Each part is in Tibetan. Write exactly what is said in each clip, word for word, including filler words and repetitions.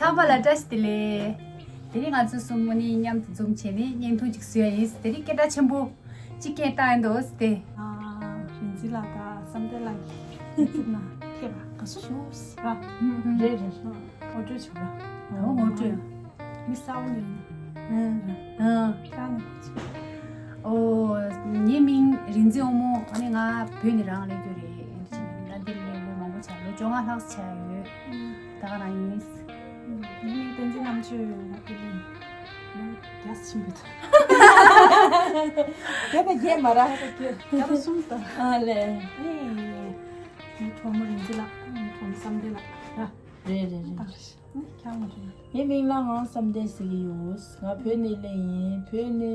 ཚང་མ་ལ་བཀྲ་ཤིས་བདེ་ལེགས། དེ་རིང་ང་ཚོ་གསུམ་དངོས་གནས་མཉམ་དུ་འཛོམས་བྱས་ནས་བརྙན་ཐུང་ཅིག་བཟོས་ཡིན། དེ་རིང་སྐད་གྲགས་ཆེན་པོ་གཅིག་སྐད་བཏང་ཡིན་འདུག་སྟེ། ཨ། རིག་འཛིན་ལགས་དང་བསམ་གཏན་ལགས་ཀྱིས་ཐུག་ན་ཐེབས་པ་དགའ་བསུ་ཞུ་ཟེར་བ། རེད་རེད། ངོ་སྤྲོད་བྱུང་ར། ཨོ་ངོ་སྤྲོད། མི་གསར་པ་ནས་ཡིན། ཨ། ཁྱེད་རང་ནས། ཨོ། ངའི་མིང་རིག་འཛིན་དབང་མོ། ཨ་ནི་ང་བོད་ནས་རང་སླེབས་རྒྱུ་རེད། ད་འདིར་སླེབས་ལོ་མང་པོ་ཆགས། ལོ་བཅོ་ལྔ་ལྷག་ཆགས་ཡོད། ད་ག་རང་ཡིན། ངའི་མིང་བསྟན་འཛིན་རྣམ་དཔྱོད། ང་ཕ་གིར་ལོ་བརྒྱ་ཕྱིན་པའི་ཐོག་བརྒྱ་དང་བརྒྱད་མ་ར། བརྒྱ་དང་གསུམ་དང་། ཨ་ལས། ཨེ། ངའི་གྲོགས་མོ་རིག་འཛིན་ལགས། ངའི་གྲོགས་མོ་བསམ་གཏན་ལགས་ར། རེད་རེད་རེད། ཨ་རེད། ནི་ཁྱང་མ་རེད། ངའི་མིང་ལ་ངའི་བསམ་གཏན་ཟེར་གྱི་ཡོད། ང་བོད་ནས་སླེབས་ཡིན། བོད་ནས་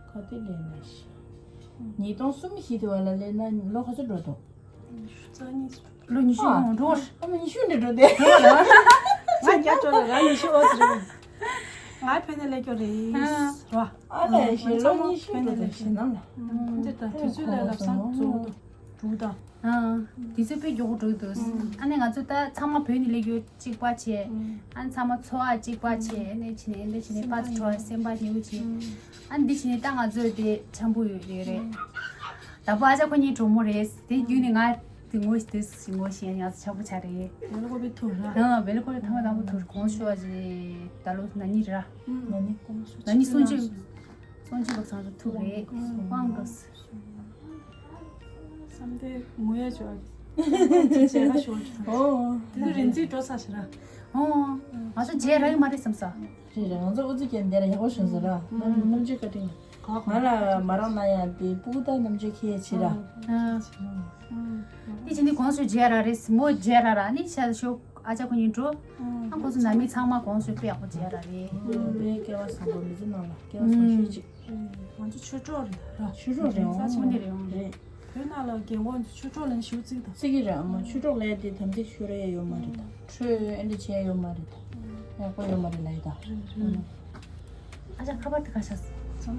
ག་དུས་སླེབས་ན་ཤི། ཉིས་སྟོང་གསུམ་བཞི་དུ་བ་ལ་སླེབས་ན་ལོ་ག་ཚོད་འགྲོ་འདུག་ཉི་ཤུ་རྩ་གཉིས། ལོ་ཉི་ཤུ། ཨ། འགྲོ་བ། ཨ་མ་ཉི་ཤུ་འདྲ་འགྲོ་དེ། ང་བརྒྱ་འགྲོ་ལ་རང་ཉི་ཤུ་ཨོ་ཙི་རེད། ང་བོད་ནས་སླེབས་རྒྱུ་རེད། ཨ། རོ། ཨ་ལས་ཞེ་ལོ་ཉི་ཤུ་འགྲོ་དེ་ཞེ་ནམ་ལ། འདི་ལྟར་དུས་ཚོད་ལས་ལབ་སང་རྫོགས་འདུག་དྲུག་དང་། ཨང་། དུས་ཚོད་དཔེ་མགྱོགས་པོ་འགྲོ་གི་འདུག་ཨང་། ཨ་ནི་ང་ཚོ་ད་ཚང་མ་བོད་ནས་སླེབས་ཡོད། གཅིག་པ་བྱས། ཨང་། ཨ་ནི་ཚང་མ་འཚོ་བ་གཅིག་པ་བྱས། ཨ་ནི་ཕྱིན་ནས་འདི་བྱས་ནས་པ་ཚོ་འཚོ་བ་སེམས་པ་ཉེ་བོ་བྱས། ཨང་། ཨ་ནི་འདི་བྱས་ནས་ད་ང་ཚོ་དེ་འཆམ་པོ་ཡོད་ཡོད་རེད། ཨང་། དང་པོ་ཨ་ཅག་ཁོ་གཉིས་གྲོགས་མོ་རེད། དེ་བརྒྱུད་ནས་ང་དེ་ངོ་ཤེས་དེ་ངོ་ཤེས་ཡང་ཚོ་འཆམ་པོ་ཆགས་རེད། བེ་ལ་ཀོ་པི་ཐུར་ར། ཨང་། བེ་ལ་ཀོ་པི་ཐང་པ་དང་པོ་ཐུར་གོང་ཞུ་བ་རེད། ད་ལོ་ན་ནི་ར། ཨང་། ན་ནི། ན་ནི་སུམ་ཅུ། སུམ་ཅུ་ལོ་ཚང་ཚོ་ཐུག་རེད། ཨང་། དབང་འགྲོ། བསམ་གཏན་ངུ་ཡ་ཅོ། ཅེ་ར་ཤོར་ཅོ། ཨོ། དེ་ནི་རིག་འཛིན་འགྲོ་ས་ཞིག་ར། ཨོ། ང་ཚོ་མཇལ་རག་གི་མ་རེད་བསམ་ས། རེད་རེད། ང་ཚོ་ཨུ་ཚུགས་བསྐྱལ་འདི་ལ་ཡག་པོ་བྱུང་ཟེར་ར། ཨང་། རྣམ་དཔྱོད་བཀའ་དྲིན། ང་ལ་མ་རག་ན་ཡང་དེ་སྤུ་གུ་ད་རྣམ་དཔྱོད་ཁྱད་ཆེ་ར། ཨང་། ཨང་། དེ་བྱས་ནས་གོང་སུ་མཇལ་རག་རེད། མོ་མཇལ་རག་ར་ནི་ཤ་ཤོ། ཨ་ཅག་ཁོ་གཉིས་འགྲོ། ཨང་། ཁོ་ཚོ་ནང་མི་ཚང་མ་གོང་སུ་དཔེ་ཡག་པོ་མཇལ་རག་རེད། ཨང་། དཔེ་སྐལ་བ་བཟང་པོ། མི་ཚེ་ནང་ལ་སྐལ་བ་བཟང་ཤོས་ཅིག་ཨང་། ང་ཚོ་ཆོས་གྲོགས་རེད་ར། ཆོས་གྲོགས་རེད། ཨང་། ཆོས་གྲོགས་རེད། ཨང་། རེད། བོད་ནང་ལ་རྒན་གོག་ཆོས་གྲོགས་ལ་ཞུ་རྩིས་དང་། རྩིས་ཀྱི་རེད། ཨ་མ་ཆོས་གྲོགས་ལས་དེ་དམ་ཚིག་ཤོར་ཡ་ཡོད་མ་རེད་ད། ཁྲོས་ཨེ་འདྲ་བྱས་ཡོད་མ་རེད་ད། ཡག་པོ་ཡོད་མ་རེད་ལབ་ཡ་ད། རེད་རེད། ཨ་ཅག་ཁ་པར་དེ་ག་ཤ།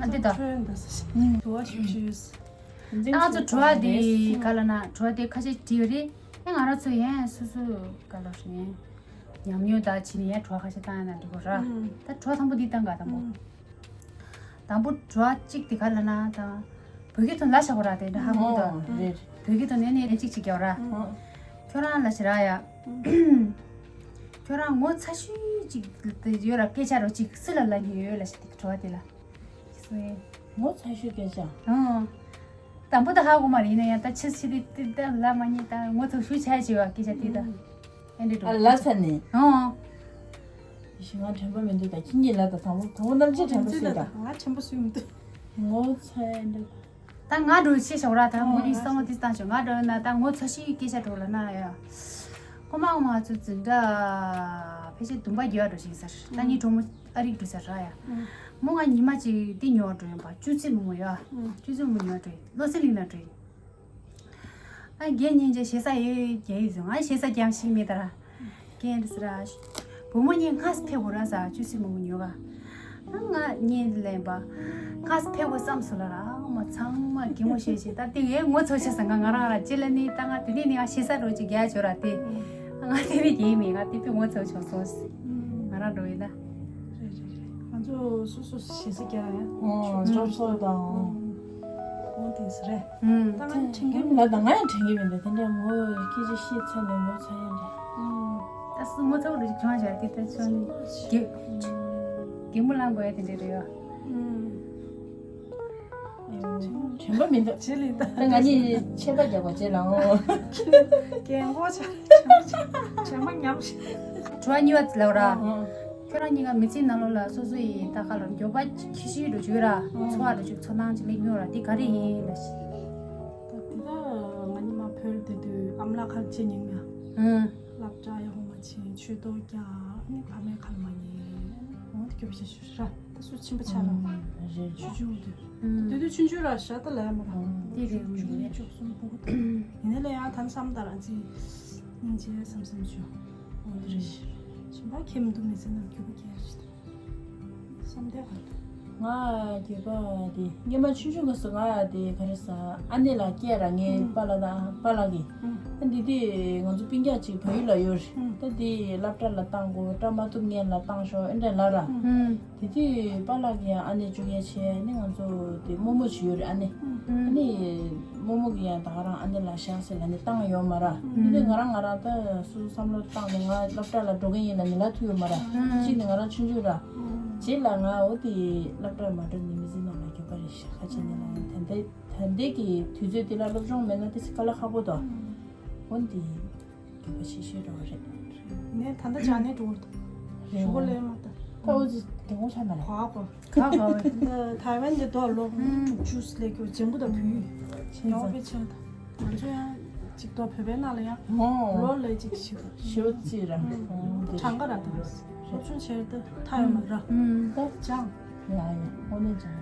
ཨ་འདི་ད། ཁྲོས་ད་ས་ཞིག་དུ་བ་ཞིག་ཞུས། ད་ང་ཚོ་དྲི་བ་དེ་ག་ལ་ན་དྲི་བ་དེ་ཁ་ཤས་དྲིས་ཡོད་རེད། ཨེ་ང་རང་ཚོ་ཡན་སོ་སོ་ག་ལ་ཞུ་ཡན། ཉམས་མྱོང་དང་བྱས་ནས་ཡན་དྲི་བ་ཁ་ཤས་བཏང་ཡ་ན་འགྲིག་གོ་ར། ཨང་། ད་དྲི་བ་དང་པོ་འདི་བཏང་ག་དང་པོ། ཨང་། དང་པོ་དྲི་བ་གཅིག་དེ་ག་ལ་ན་དང་། བོད་སྐད་དུ་ལ་བཞག་གོ་ར་དེ་འདྲ་ཧ་གོ་ད། ཨོ་རེད། བོད་སྐད་དུ་ནས་ནས་གཅིག་གཅིག་རྒྱག་ར། ཨང་། ཁྱོད་རང་ལ་ཞིག་ར་ཡ། ཁྱོད་རང་ངོ་ཚ་ཤོས་གཅིག་ཡོད་ར། སྐད་ཆ་རོ་གཅིག་སུ་ལ་ལབ་ཡོད་ལ་ཞིག་དྲི་བ་དེ་ལ། ངོ་ཚ་ཤོས་སྐད་ཆ། ཨང་། དང་པོ་ད་ཧ་གོ་མ་རེད། ཡིན་ན་ཡང་ད་ཕྱི་ཕྱི་དེ་དེ་ད་ལ་མ་ཉེ་ད་ངོ་ཚ་ཤོས་ཆ་ཆེ་བ་སྐད་ཆ་དེ་ད། ཨེ་འདྲ་འགྲོ། ཨ་ལ་ཚ་ནི། ཨང་། ཡེ་ཤེས་ང་དྲན་པ་མི་འདུག་ད་ཁྱེད་གཉིས་ལ་ད་དང་པོ་དང་པོ་རྣམ་འབྱེད་དྲན་པ་སུས་ད། ང་དྲན་པ་སུས་མི་འདུག་ངོ་ཚ་ཡ་འདྲ། ད་ང་འགྲོ་ཤེས་ཤོག་ར། ད་ངོ་ནི་བསམ་བློ་དེ་བཏང་ཤོག་ང་འགྲོ་ན་ད་ངོ་ཚ་ཤོས་སྐད་ཆ་འགྲོ་ལ་ན་ཡ། ཁོ་མ་ང་ཚོ་འཛིན་གྲྭ་ཕལ་ཆེར་བདུན་པ་བརྒྱད་པ་འགྲོ་ཤེས་ས་རེད། ད་ངའི་གྲོགས་མོ་ཨ་རིག་འགྲོ་ས་ར་ཡ། ཨང་། མོ་ང་ཉི་མ་གཅིག་འདི་ཉོ་བ་འགྲོ་ཡོང་པ་བཅུ་ཚིགས་མོ་མོ་ཡ། ཨང་། བཅུ་ཚིགས་མོ་ཉོ་བ་འགྲོ་ཡོང་བློ་གསལ་གླིང་ན་འགྲོ་ཡོང་། ཨ་རྒན་ཉིན་རྗེས་ཞེ་ས་ཡོད་རྒྱ་ཡིག་ཟེར། ང་ཞེ་ས་རྒྱ་ཞིག་མེད་ད་ར། རྒན་རེད་ཟེར་ར། བུ་མོ་གཉིས་ངས་ཕེབས་དགོས་ར་ཟེར་བཅུ་ཚིགས་མོ་མོ་ཉོ་ག་ཨ་ང་གཉིས་ལེན་པ། ཁ་སི་ཕེབས་དགོས་བསམ་སོང་ལ་ར། ཨ་མ་ཚང་མ་གད་མོ་བཤད་བྱས། ད་དེ་ངའི་ངོ་ཚ་ཤེས་ས། ང་ང་རང་ར་ཅི་ལ་ནི་ད་ང་དེ་ནས་ནི་ང་ཞེ་ས་འགྲོ་ཅིག་རྒྱ་བྱོས་ར་དེ། ང་དེ་ནས་རྒྱ་མེད། ང་དེ་པའི་ངོ་ཚ་བྱུང་སོང་། ང་རང་འགྲོ་ཡིན་ད། རེད་རེད་རེད། ང་ཚོ་སོ་སོ་ཞེ་ས་རྒྱ་ཡ། ཨོ་ཚོགས་ཚོགས་དང་། ཨོ་དེ་ཟེར་རེད། ད་ང་དྲན་གི་མིན་ལ། ད་ང་ཡང་དྲན་གི་མིན་ད། དེ་འདྲ་ངོ་སྐད་ཆ་བཤད་ཚར་ནས་ངོ་ཚ་ཡིན་རེད། ད་སུ་ངོ་ཚ་བོ་རེ་ཅིག་བྱུང་བྱ་དེ་ད་ཚོ་ནི་གད་གད་མོ་ལངས་དགོས་ཡ་དེ་འདྲ་རེད་ཡ། དྲན་པ་མི་འདུག་ཅི་ལི་ད། ད་ང་གཉིས་ཆད་པ་རྒྱག་པ་བྱེད་ལ་ཨོ། རྒན་གོག་ཆ་ཆ་ཆ་མ་ཉམས་ཤིག་དྲི་བ་གཉིས་པ་ལབ་ར། ཨོ། ཁྱོད་རང་གཉིས་ཀ་མི་ཚེའི་ནང་ལོགས་ལ་སོ་སོ་ཡི་ད་ག་ལ་མགྱོགས་པ་ཁྱི་ཤི་འགྲོ་བཅུག་ར། ཨོ། འཚོ་བ་འགྲོ་བཅུག་ཚོར་སྣང་ཅིག་སླེབས་མྱོང་ར། དེ་ག་རེ་ཡིན་ལ་ཤི། ད་དེ་ད་ང་གཉིས་མ་བོད་དེ་དུས་ཨམ་ལགས་ཁར་ཆེ་ཉིན་ཡ། ཨང་། སློབ་གྲྭ་ཡག་པོ་མ་ཕྱིན། ཆོས་ཐོག་རྒྱག་ཨ་ནི་ཕ་མའི་ཁ་ལ་མ་ཉན། འོ་དེ་སྐྱོ་པོ་ཞིག་ཤི་ར། ད་སུ་ཕྱིན་པ་ཆགས་ར། རེད། ཆུང་ཆུང་དུས། ཨང་། དེ་དུས་ཆུང་ཆུང་ར་ཤ་སྟག་ལ་ཡ་མ་ར། ཨང་། དེ་རེད། ཆུང་ཆུང་ནས་བཅུ་གསུམ་ཕྲུ་གུ་དང་། ཡིན་ནའི་ལ་ཡང་ད་ནི་བསམ་ད་ར་ཅི་སྙིང་རྗེ་བསམ་བསམ་བྱུང་། འོ་དེ་རེད། གཞན་པ་ཁྱིམ་དུ་མི་ཚེ་ནང་སྐྱོ་པོ་སྐྱེ་ཡ་ཞིག་དང་། བསམ་དེ་ག་དུ། ང་རྒྱུད་པ་དེ་སྔོན་མ་ཆུང་ཆུང་གི་སུ་ང་དེ་ག་རེ་ཟ་ཨ་ནེ་ལ་སྐྱེས་ར། ངའི་ཨུམ། པཱ་ལགས་དང་པཱ་ལགས་ཀྱི་ཨུམ། ཨ་འདི་དེ་ང་ཚོ་སྤུན་ཀྱག་ཅིག་བལ་ཡུལ་ལ་ཡོད་རེད། ཨུམ། ད་དེ་སློབ་གྲྭ་ལ་བཏང་དགོས། སློབ་གྲྭ་མ་ཐུབ་སྔོན་ལ་བཏང་ཤོག་ཨེ་འདྲ་ལབ་ར། ཨུམ། དེ་དུས་པཱ་ལགས་ཀྱིས་ཡང་ཨ་ནེ་བཅུག་ཡས་བྱས་ནི་ང་ཚོ་དེ་རྨོ་མོ་ཅིག་ཡོད་རེད། ཨ་ནེ་ཨ་ནི་རྨོ་མོ་གིས་ཡང་ད་ག་རང་ཨ་ནེ་ལ་བཞག་ཟེར་ལབ་ནས་བཏང་ཡོད་མ་ར། དེ་དུས་ང་རང་ང་རང་ད་སུ་བསམ་བློ་བཏང་ནས་ང་སློབ་གྲྭ་ལ་འགྲོ་གི་ཡིན་ལབ་ནས་ལབ་ཐུབ་ཡོད་མ་ར། གཅིག་ནས་ང་རང་ཆུང་ཆུང་ར། རྗེས་ལ་ང་འོ་དེ་སློབ་གྲྭ་མ་འགྲོ་ནས་མི་ཚེ་ནང་ལ་རྒྱུག་པ་རེད་ཤག་ཁ་ཆེ་ནས་ལ་ཡང་ད་ལྟའི་ད་ལྟའི་གི་དུས་ཚོད་དེ་ལ་སློབ་སྦྱོང་མེད་ན་དེ་ཚེ་དཀའ་ལས་ཁག་པོ་དང་། འོ་འདི་རྒྱུག་པ་ཆེ་ཤོས་འགྲོ་བ་རེད། ངས་ད་ལྟ་ཇ་ནས་འགྲོ་བར་ཞུ་གོ་ལས་མ་ད། ད་འོ་ཙི་དེ་ངོ་ཆ་མ་ལ་ག་ག་བ། ད་ཐའེ་ཝན་དེ་ཐོག་ལོ་དྲུག་ཅུ་སླེབས་རྒྱུ་ལྗང་གུ་དང་བུ་ཡུ་ཡོང་བའི་ཆ་ད། ང་ཚོ་ཡང་ཅིག་ཏོ་བོད་པའི་ནང་ལ་ཡང་ལོ་ལས་ཅིག་ཞིག་ཞོ་ཅི་ར་གྲངས་ཀ་ར་ད་སློབ་སྦྱོང་བྱས་ཏེ་ཐ་ཡོད་མ་ར་ད་ཅང་ཡ་ཡ་ཧོ་ནེ་ཅང་།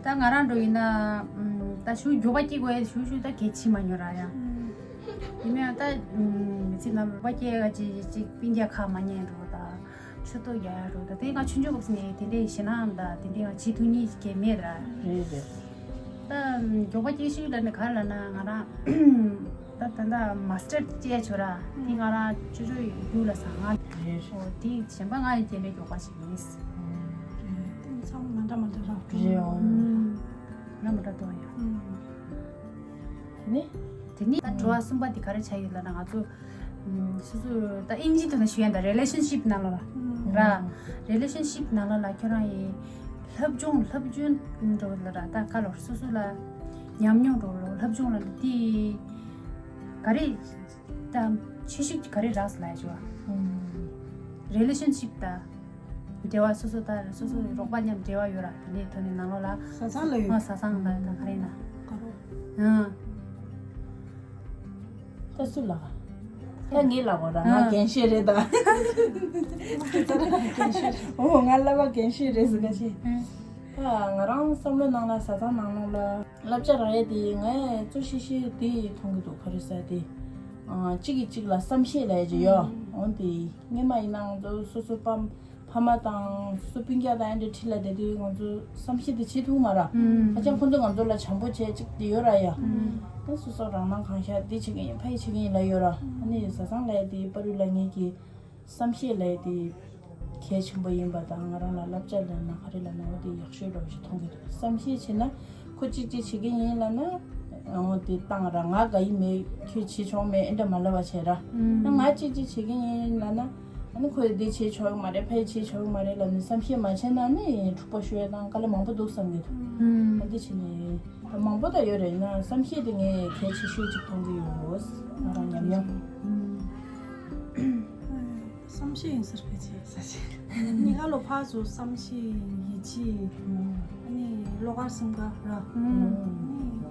ད་ང་རང་འགྲོ་ཡིན་ན་ད་ཞུ་མགྱོགས་པ་སྐྱེ་དགོས་ཞུ་ཞུ་ད་གལ་ཆེ་མ་ཉོ་ར་ཡ། ཡིན་ན་ཡང་ད་མི་ཚེ་ནང་མགྱོགས་པ་སྐྱེ་ག་ཅིག་ཅིག་སྤུན་ཀྱག་ཁ་མ་ཉན་འགྲོ་ད། ཆུ་ཏོ་རྒྱག་ཡ་རུ་ད་དེ་ང་ཆུང་ཆུང་སྐབས་ནས་དེ་འདྲའི་ཞེད་སྣང་དང་དེ་འདྲའི་ང་བྱེད་ཐུབ་ནི་གལ་མེད་ར། རེད་རེད། ད་མགྱོགས་པ་སྐྱེ་ཤུལ་ལ་ནི་ག་རེ་ལབ་ན་ང་རང་ད་ད་ད་མ་སི་ཊར་བྱས་ཆོག་ར་དེ་ང་རང་ཆུང་ཆུང་ཡུལ་ལ་ཟ་ང་རེད། ཨོ་དེ་གཞན་པ་ང་ཡི་དེ་འདྲའི་མགྱོགས་པ་ཞིག་ཡིན། རེད། ཚང་མ་འདྲ་མ་འདྲ་ར། རེད་ཨོ། ང་མ་འདྲ་དོ་ཡ། དེ་ནི། དེ་ནི་ད་དྲི་བ་གསུམ་པ་དེ་ག་རེ་ཆགས་ཡོད་ལབ་ན་ང་ཚོ། སོ་སོ་ད་ཨིན་ཇི་དུ་ན་ཞུ་ཡ་ད་རི་ལེ་ཤན་ཤིབ་ནང་ལོགས་ལ་ར། རི་ལེ་ཤན་ཤིབ་ནང་ལོགས་ལ་ཁྱོད་རང་ཡི་སློབ་སྦྱོང་སློབ་སྦྱོང་འགྲོ་ལ་ར་ད་ག་ལོར་སོ་སོ་ལ་ཉམས་མྱོང་འགྲོ་ལོ་སློབ་སྦྱོང་ལ་དེ་ག་རེ་ད་ཆེ་ཤོས་ག་རེ་རག་ལ་ཞུ་བ། རི་ལེ་ཤན་ཤིབ་ད་འབྲེལ་བ་སོ་སོ་ད་སོ་སོ་རོགས་པ་མཉམ་འབྲེལ་བ་ཡོད་ར་དེ་ནས་ཐོན་ནས་ནང་ལོགས་ལ་བཟའ་ཚང་ལ་ཡོད། བཟའ་ཚང་ལ་ད་ག་རེ་ན་ག་རོ། ད་སུ་ལ། ད་ངའི་ལ་བ་ར་ང་རྒན་ཤོས་རེད་ད། ཨོ་ང་ལ་བ་རྒན་ཤོས་རེད་ཟེར་ག་ཅི། ད་ང་རང་བསམ་བློ་ནང་ལ་བཟའ་ཚང་ནང་ལོགས་ལ་བསླབ་བྱ་རག་ཡས་དེ་ངས་གཙོ་ཤེས་ཤེས་དེ་མཐོང་གི་འདུག་ག་རེ་ཟེར་དེ། གཅིག་གིས་གཅིག་ལ་བསམ་ཤེས་ལ་ཡས་ཀྱི་ཡོད། འོན་ཏེ་སྔོན་མ་ཡིན་ན་ང་ཚོ་སོ་སོ་ཕམ། ཕ་མ་དང་སོ་སོ་སྤུན་ཀྱག་དང་ཨེ་འདྲ་ཁྲིད་ལ་བསྡད་དུས་ང་ཚོ་བསམ་ཤེས་དེ་བྱེད་ཐུབ་མ་ར། ཧ་ཅང་ཁོ་ཚོ་ང་ཚོ་ལ་བྱམས་པོ་བྱས་གཅིག་དེ་ཡོད་ར་ཡ། ད་སོ་སོ་རང་སྣང་གང་ཤར་འདི་བྱེད་ཀྱི་ཡིན་ཕ་ཡི་བྱེད་ཀྱི་ཡིན་ལ་ཡོད་ར། ཨ་ནི་བཟའ་ཚང་ལ་ཡ་དེ་པ་རུ་ལ་ངེད་ཀྱི་བསམ་ཤེས་ལ་ཡ་དེ་གལ་ཆེན་པོ་ཡིན་པ་དང་ང་རང་ལ་བསླབ་བྱ་ལ་ན་ག་རེ་ལ་ན་འོ་དེ་ཡག་ཤོས་འདྲ་བོ་ཞིག་མཐོང་གི་འདུག་བསམ་ཤེས་བྱས་ན་ཁོ་གཅིག་གཅིག་བྱེད་ཀྱི་ཡིན་ལ་ན་འོ་དེ་བཏང་ར་ང་དགའ་ཡི་མེད་ཁྱོད་བྱེད་ཆོག་མེད་ཨེ་འདྲ་མ་ལབ་པ་བྱས་ར། ན་ང་གཅིག་གཅིག་བྱེད་ཀྱི་ཡིན་ལ་ན། ཨ་ནི་ཁོས་འདི་བྱེད་ཆོག་གི་མ་རེད་ཕ་ཡི་བྱེད་ཆོག་གི་མ་རེད་ལབ་ནས་བསམ་ཤེས་མ་བྱས་ན་ནི་འཁྲུག་པ་ཤོར་ཡ་དང་དཀའ་ལས་མང་པོ་འདུག་བསམ་གྱི་འདུག་ཨ་འདི་བྱས་ནས་ད་མང་པོ་ད་ཡོད་རེད་ཡིན་ན་བསམ་ཤེས་དེ་ངས་གལ་ཆེ་ཤོས་ཅིག་མཐོང་གི་ཡོད། ང་རང་ཉམས་མྱོང་། བསམ་ཤེས་ཡིན་ཟེར་གི་ཆེ་ས་ཆེ། གཉིས་ཀ་ལོ་ཕར་ཚུར་བསམ་ཤེས་ཡིད་ཆེས། ཨ་ནི་བློ་དཀར་སེམས་དཀར་ར། ཨ་ནི་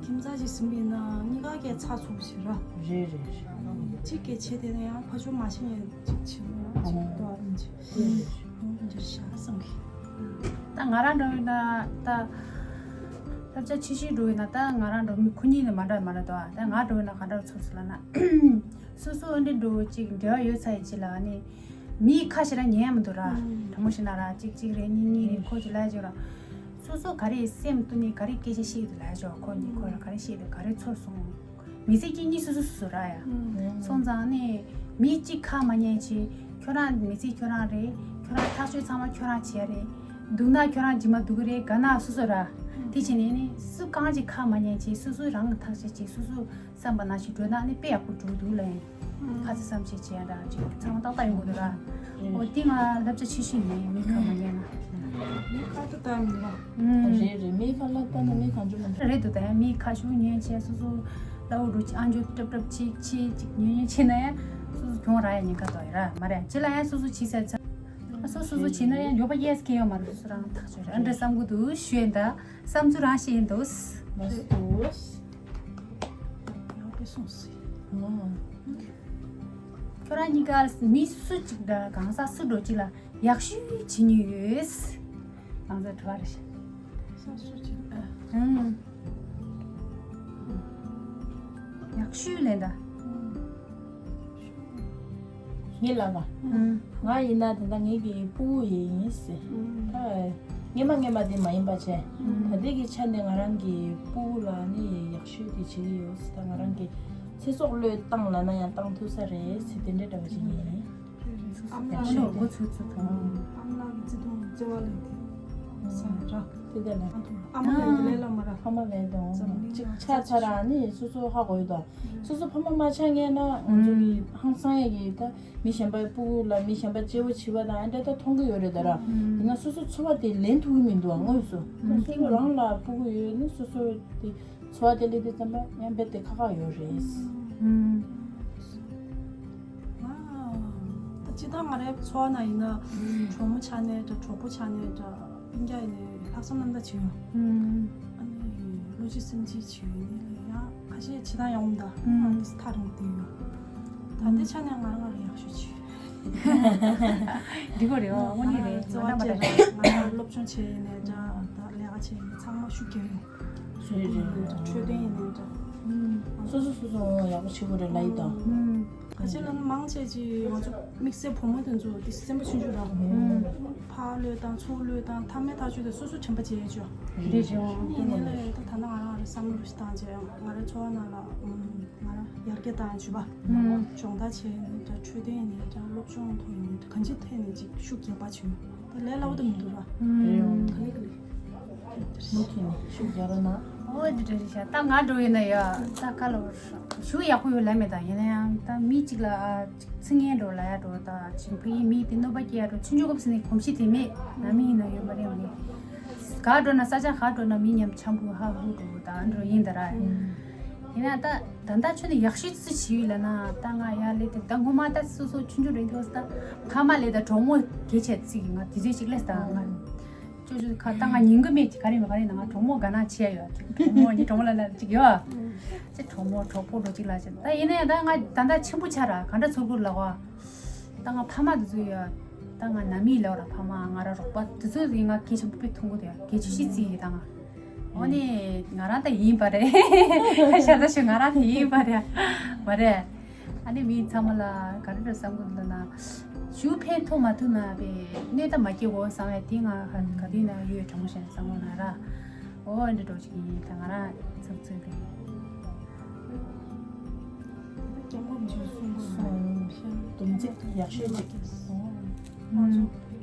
ཁྱིམ་ཚང་ཞིག་ཟིན་པ་ཡིན་ན་གཉིས་ཀ་སྐད་ཚགས་ཚུད་པོ་ཞིག་ར། རེད་རེད་རེད། གཅིག་གིས་བྱས་དེ་ནས་ཡང་ཕར་ཕྱོགས་མ་ཤེས་ཡང་གཅིག་བྱེད་མོ་ཡང་གཅིག་ཏོ་ཨ་ནི་ཅི་འདིར་བཞག་བསམ་གི། ད་ང་རང་འགྲོ་ཡིན་ན་ད་བསླབ་བྱ་ཆེ་ཤོས་འགྲོ་ཡིན་ན་ད་ང་རང་འགྲོ་མི་ཁོ་གཉིས་ནས་མ་འདྲ་མ་འདྲ་འདུག་ད་ང་འགྲོ་ཡིན་ན་ག་འདྲ་ཚོར་སོང་ལབ་ན། སོ་སོ་ཨ་འདྲ་འགྲོ་ཅིག་འབྲེལ་བ་ཡོད་ཚ་ཡི་ཅི་ལབ་ནི། མིའི་ཁ་ཞེ་དྲག་ཉན་ཡ་མི་འདུག་ར། དྲང་མོ་བཤད་ན་ར་གཅིག་གཅིག་རེད་གཉིས་གཉིས་རེད་ཁོ་ཅིག་ལབ་ཡ་ཅིག་ར། སོ་སོ་ག་རེ་སེམས་གཏུག་ནས་ག་རེ་སྐད་ཆ་བཤད་འདུག་ལབ་ཡ་ཅིག་ཁོ་གཉིས་ཁོ་ལ་ག་རེ་བཤད་འདུག་ག་རེ་ཚོར་སོང་། མི་ཚེ་གཅིག་གཉིས་སོ་སོ་སོ་སོ་ར་ཡ། སོང་ཙང་ནས་མི་གཅིག་ཁ་མ་ཉན་ཅིག་ཁྱོད་རང་མི་ཚེ་ཁྱོད་རང་རེད། ཁྱོད་རང་ཐག་གཅོད་ཚང་མ་ཁྱོད་རང་བྱས་རེད། སྡུག་ན་ཁྱོད་རང་ཇི་མ་སྡུག་གི་རེད་ག་ན་སོ་སོ་ར། དེ་བྱས་ནས་ནི་སུ་གང་ཅིག་ཁ་མ་ཉན་ཅིག་སོ་སོ་རང་གི་ཐག་གཅོད་ཅིག་སོ་སོ། བསམ་པ་ནང་བཞིན་འགྲོ་ན་ནི་དཔེ་ཡག་པོ་འགྲོ་འདུག་ལ་ཡིན། ཁ་ཚ་བསམ་ཤེས་བྱས་ཡ་འདྲ་ཅིག་ཚང་མ་ཏག་ཏག་ཡོང་གི་འདུག་ར། འོ་དེ་ང་བསླབ་བྱ་ཆེ་ཤོས་ཡིན་མི་ཁ་མ་ཉན་ན། མི་ཁ་ཚ་ལྟ་མི་ལ། རེད་རེད་མི་ཁ་ལ་ལྟ་ན་མི་གང་བྱུང་མ་འདྲ། རེད་འདུག་ད་ཡང་མི་ཁ་ཤུགས་ཉན་བྱས་སོ་སོ་ལ་འུ་འགྲོ་ཅིག་ཨ་འཇོ་ཏྲབ་ཏྲབ་ཅིག་ཅིག་ཅིག་ཉན་ཉན་བྱས་ན་ཡང་སོ་སོ་གྱོང་རག་ཡ་ཉེན་ཁ་འདུག་ཡ་ར་མ་རེད་ཅི་ལ་ཡང་སོ་སོ་བྱས་ཚར་ཚར། སོ་སོ་སོ་བྱས་ན་ཡང་འགྱོད་པ་ཡས་སྐྱེ་ཡོད་མ་རེད་སོ་སོ་རང་ཐག་ཆོད་རེད་ཨ་འདྲ་བསམ་གི་འདུག་ཞུ་ཡིན་ད། བསམ་ཚུལ་རང་བཤད་ཡིན་འདུག་ལགས་སོ། ཡག་པོ་གསུངས་སོང་། ཁྱོད་རང་གཉིས་ཀ་མི་སུ་གཅིག་འདྲ་གང་ཟག་སུ་འགྲོ་གཅིག་ལ་ཡག་ཤོས་བྱེད་མྱོང་ཡོད། གང་ཟག་དྲི་བ་རེ་བཤད། ས་སུ་གཅིག་ཨ། ཨང་། ཡག་ཤོས་ལན་ད། ངའི་ལག་ཨང་། ང་ཡིན་ན་ད་ལྟ་ངའི་གི་སྤུ་གུ་ཡིན་ཟེར། ད། སྔོན་མ་སྔོན་མ་དེ་མ་ཡིན་པ་བྱས། ད་ལྟའི་གི་ཆ་ནས་ང་རང་གི་སྤུ་གུ་ལ་ནི་ཡག་ཤོས་དེ་བྱེད་ཀྱི་ཡོད། ད་ང་རང་གི་ཚེ་སྲོག་བློས་བཏང་ལབ་ན་ཡང་བཏང་ཐུབ་ས་རེད་ཟེར་དེ་འདྲའི་འདྲ་བ་ཞིག་ཡིན། ཨ་མ་ལགས་ལོ་འགོ་ཚུགས་ཚུགས་དང་། ཨ་མ་ལགས་ཀྱི་བརྩེ་དུང་བརྩེ་བ་ལས་དེ་ས་ར། དེ་ལྟར་ལ། ཨ་མ་ལགས་ཀྱི་ལས་ལ་མ་ར། ཕ་མ་ལས་དང་། འཛམ་གླིང་གཅིག་ཆ་ཚ་ར་ནི་སོ་སོ་ཧ་གོ་ཡོད་དོ། སོ་སོ་ཕ་མ་མ་ཆགས་ངེས་ན་ང་ཚོ་གི་ཧང་སང་ཡ་གི་ད་མི་གཞན་པའི་སྤུ་གུ་ལ་མི་གཞན་པ་གཅེས་པོ་བྱེད་པ་དང་ཨ་འདྲ་ད་མཐོང་གི་ཡོད་རེད་ད་ར། ཡིན་ན་སོ་སོ་འཚོ་བ་དེ་ལེན་ཐུབ་ཀྱི་མི་འདུག་ཨ། དངོས་སུ་ད་སོ་སོ་རང་ལ་སྤུ་གུ་ཡོད་ན་སོ་སོ་དེ་འཚོ་བ་དེ་ལས་དེ་ཙམ་པ་ཡང་རྦད་དེ་ཁག་ཁག་ཡོད་རེད། ཨ། ད་སྤྱིར་བཏང་ང་རའི་འཚོ་བ་ནང་ཡིན་ན་གྲོགས་མོ་ཆགས་ནས་འདྲ་གྲོགས་པོ་ཆགས་ནས་འདྲ་སྤུན་ཀྱག་ཡིན་ནའི་ལྷག་བསམ་རྣམ་དག་བྱེད་ཡོང་། ཨ་ནི་བློ་གཅིག་སེམས་གཅིག་བྱེད་ཡོང་ནི་ལ་ཡང་ཁ་ཤས་བྱེད་སྟངས་ཡག་པོ་མི་འདུག་ཨ་ནི་ཐག་རིང་པོ་བསྡད་ཡོང་། ད་ལྟའི་ཆ་ནས་ང་རང་ང་རང་ཡག་ཤོས་བྱེད་ཡོང་། འགྲིག་གོ་རེད་བ། དངོས་གནས་རེད། ང་རང་རྩེ་བ་སྤྲད་ར། ང་རང་སློབ་སྦྱོང་བྱས་ཡིན་ནའི་འདྲ་ད་ལས་ཀ་བྱས་ཡིན་ནའི་ཚང་མ་ཤུགས་རྒྱག་ཡོང་། རེད་རེད། འཕྲོད་བསྟེན་ཡིན་ནའི་འདྲ། སོ་སོ་སོ་སོ་ཡག་པོ་བྱེད་དགོས་རེད་ལབ་ཡིན་ད། ཁ་ཤས་ལ་ནི་མང་ཆེ་ཅིག་ང་ཚོ་དམིགས་བསལ་བུ་མོ་དེ་ཚོ་དེ་སེམས་པ་ཆུང་ཆུང་ར། ཕར་བློས་བཏང་ཚུར་བློས་བཏང་ཐ་མའི་ཐག་གཅོད་དེ་སོ་སོ་དྲན་པ་བརྗེད་ཡོད་ཅོ། རེད་རེད། ཨ་ནི་ཡིན་ནའི་ལས་ད་ད་ནང་ང་རང་ང་རང་བསམ་བློ་ཞིག་བཏང་རྗེས་ང་རའི་འཚོ་བ་ནང་ལ་ང་རང་ཡར་རྒྱས་བཏང་ཡོད་པ། སྦྱོང་བརྡར་བྱས་ཡིན་ནའི་འདྲ་འཕྲོད་བསྟེན་ཡིན་ནའི་འདྲ་སློབ་སྦྱོང་ཐོག་ཡིན་ནའི་འདྲ་གང་ཅིའི་ཐད་ནས་ཅིག་ཤུགས་རྒྱག་པ་བྱུང་། ད་ལས་སླ་པོ་དེ་མི་འདུག་ར། རེད་ཡོང་། ག་ལེ་ག་ལེ། མུ་མཐུད་ནས་ཤུགས་རྒྱག་རོགས་གནང་། ཨོ་འདི་འདྲ་རེད་ཤག་ད་ང་འགྲོ་ཡིན་ན་ཡ་ད་ག་ལ་ཞུ་ཡག་པོ་ཡོད་ལབ་མེད་ད། ཡིན་ན་ཡང་ད་མི་གཅིག་ལ་ཚིག་ངན་འགྲོ་ལ་ཡ་འགྲོ་ད་ཅིག་བུ་ཡིན་མི་དེ་གནོད་པ་སྐྱེལ་ཡ་འགྲོ་ཆུང་ཆུང་སྐབས་སུ་ནས་གོམས་གཤིས་དེ་མེད་ན་མི་ཡིན་ན་ཡོད་མ་རེད་མ་རེད། ག་འགྲོ་ན་ས་ཆ་ག་འགྲོ་ན་མི་མཉམ་འཆམ་པོ་ཧ་ཧུ་འགྲོ་ད་འགྲོ་ཡིན་ད་ར། ཡིན་ན་ད་ད་ལྟ་ཆོས་ནས་ཡག་ཤོས་ཅི་བྱས་ཡོད་ལབ་ན་ད་ང་ཡ་ལས་དེ་ད་ངོ་མ་ད་སོ་སོ་ཆུང་ཆུང་རེད་འདུག་ད་ཕ་མ་ལས་ད་གྲོགས་མོ་གལ་ཆེ་ཚིག་ང་དེ་ཚོའི་ཅིག་ལས་ད་ང་ཅོ་ཅོ་ཁ་ད་ང་ཉན་གི་མེད་ཅིག་ག་རེ་མ་ག་རེ་ན་ང་གྲོགས་མོ་དགའ་སྣང་ཆེ་ཡ་ཡོད་ཅིག་གྲོགས་མོ་ཉི་གྲོགས་མོ་ལ་ལ་ཅིག་ཡོད་ཅིག་གྲོགས་མོ་གྲོགས་པོ་འགྲོ་ཅིག་ལ་ཅིག་ད་ཡིན་ན་ཡང་ད་ང་ད་ལྟ་ཆེན་པོ་ཆགས་ར་ག་འདྲ་ཚོར་གི་ལབ་བ། ད་ང་ཕ་མ་དེ་ཚོ་ཡ། ད་ང་ནང་མི་ལབ་ར་ཕ་མ་ང་ར་རོགས་པ་དེ་ཚོ་ཡིན་ང་གལ་ཆེན་པོ་དཔེ་མཐོང་གི་འདུག་ཡ་གལ་ཆེ་ཤོས་ཅིག་ཡིན་ད་ང་། འོ་ནི་ང་རང་ད་ཡིན་པ་རེད། ཤ་ད་ཞུ་ང་རང་ད་ཡིན་པ་རེད། མ་རེད། ཨ་ནི་མི་ཚང་མ་ལ་ག་རེ་རེད་བསམ་གི་འདུག་ན། ཞུ་ཕན་ཐོགས་མ་ཐུབ་ན་པས་གནོད་ད་མ་སྐྱེལ་གོ་བསམ་ཡ་དེ་ང་ག་དུས་ན་ཡོད་གྲོགས་མོ་ཞན་བསམ་གི་ན་ར། འོ་འདི་འགྲོ་ཅིག་ཡིན་ད་ང་རང་ཚབ་ཚུལ་རེད། སྐྱབས་མགོན་མཆོག་གསུང་གི་ཡོད། སྡོམ་རྩིས་ཡག་ཤོས་ཅིག་ང་ཚོ་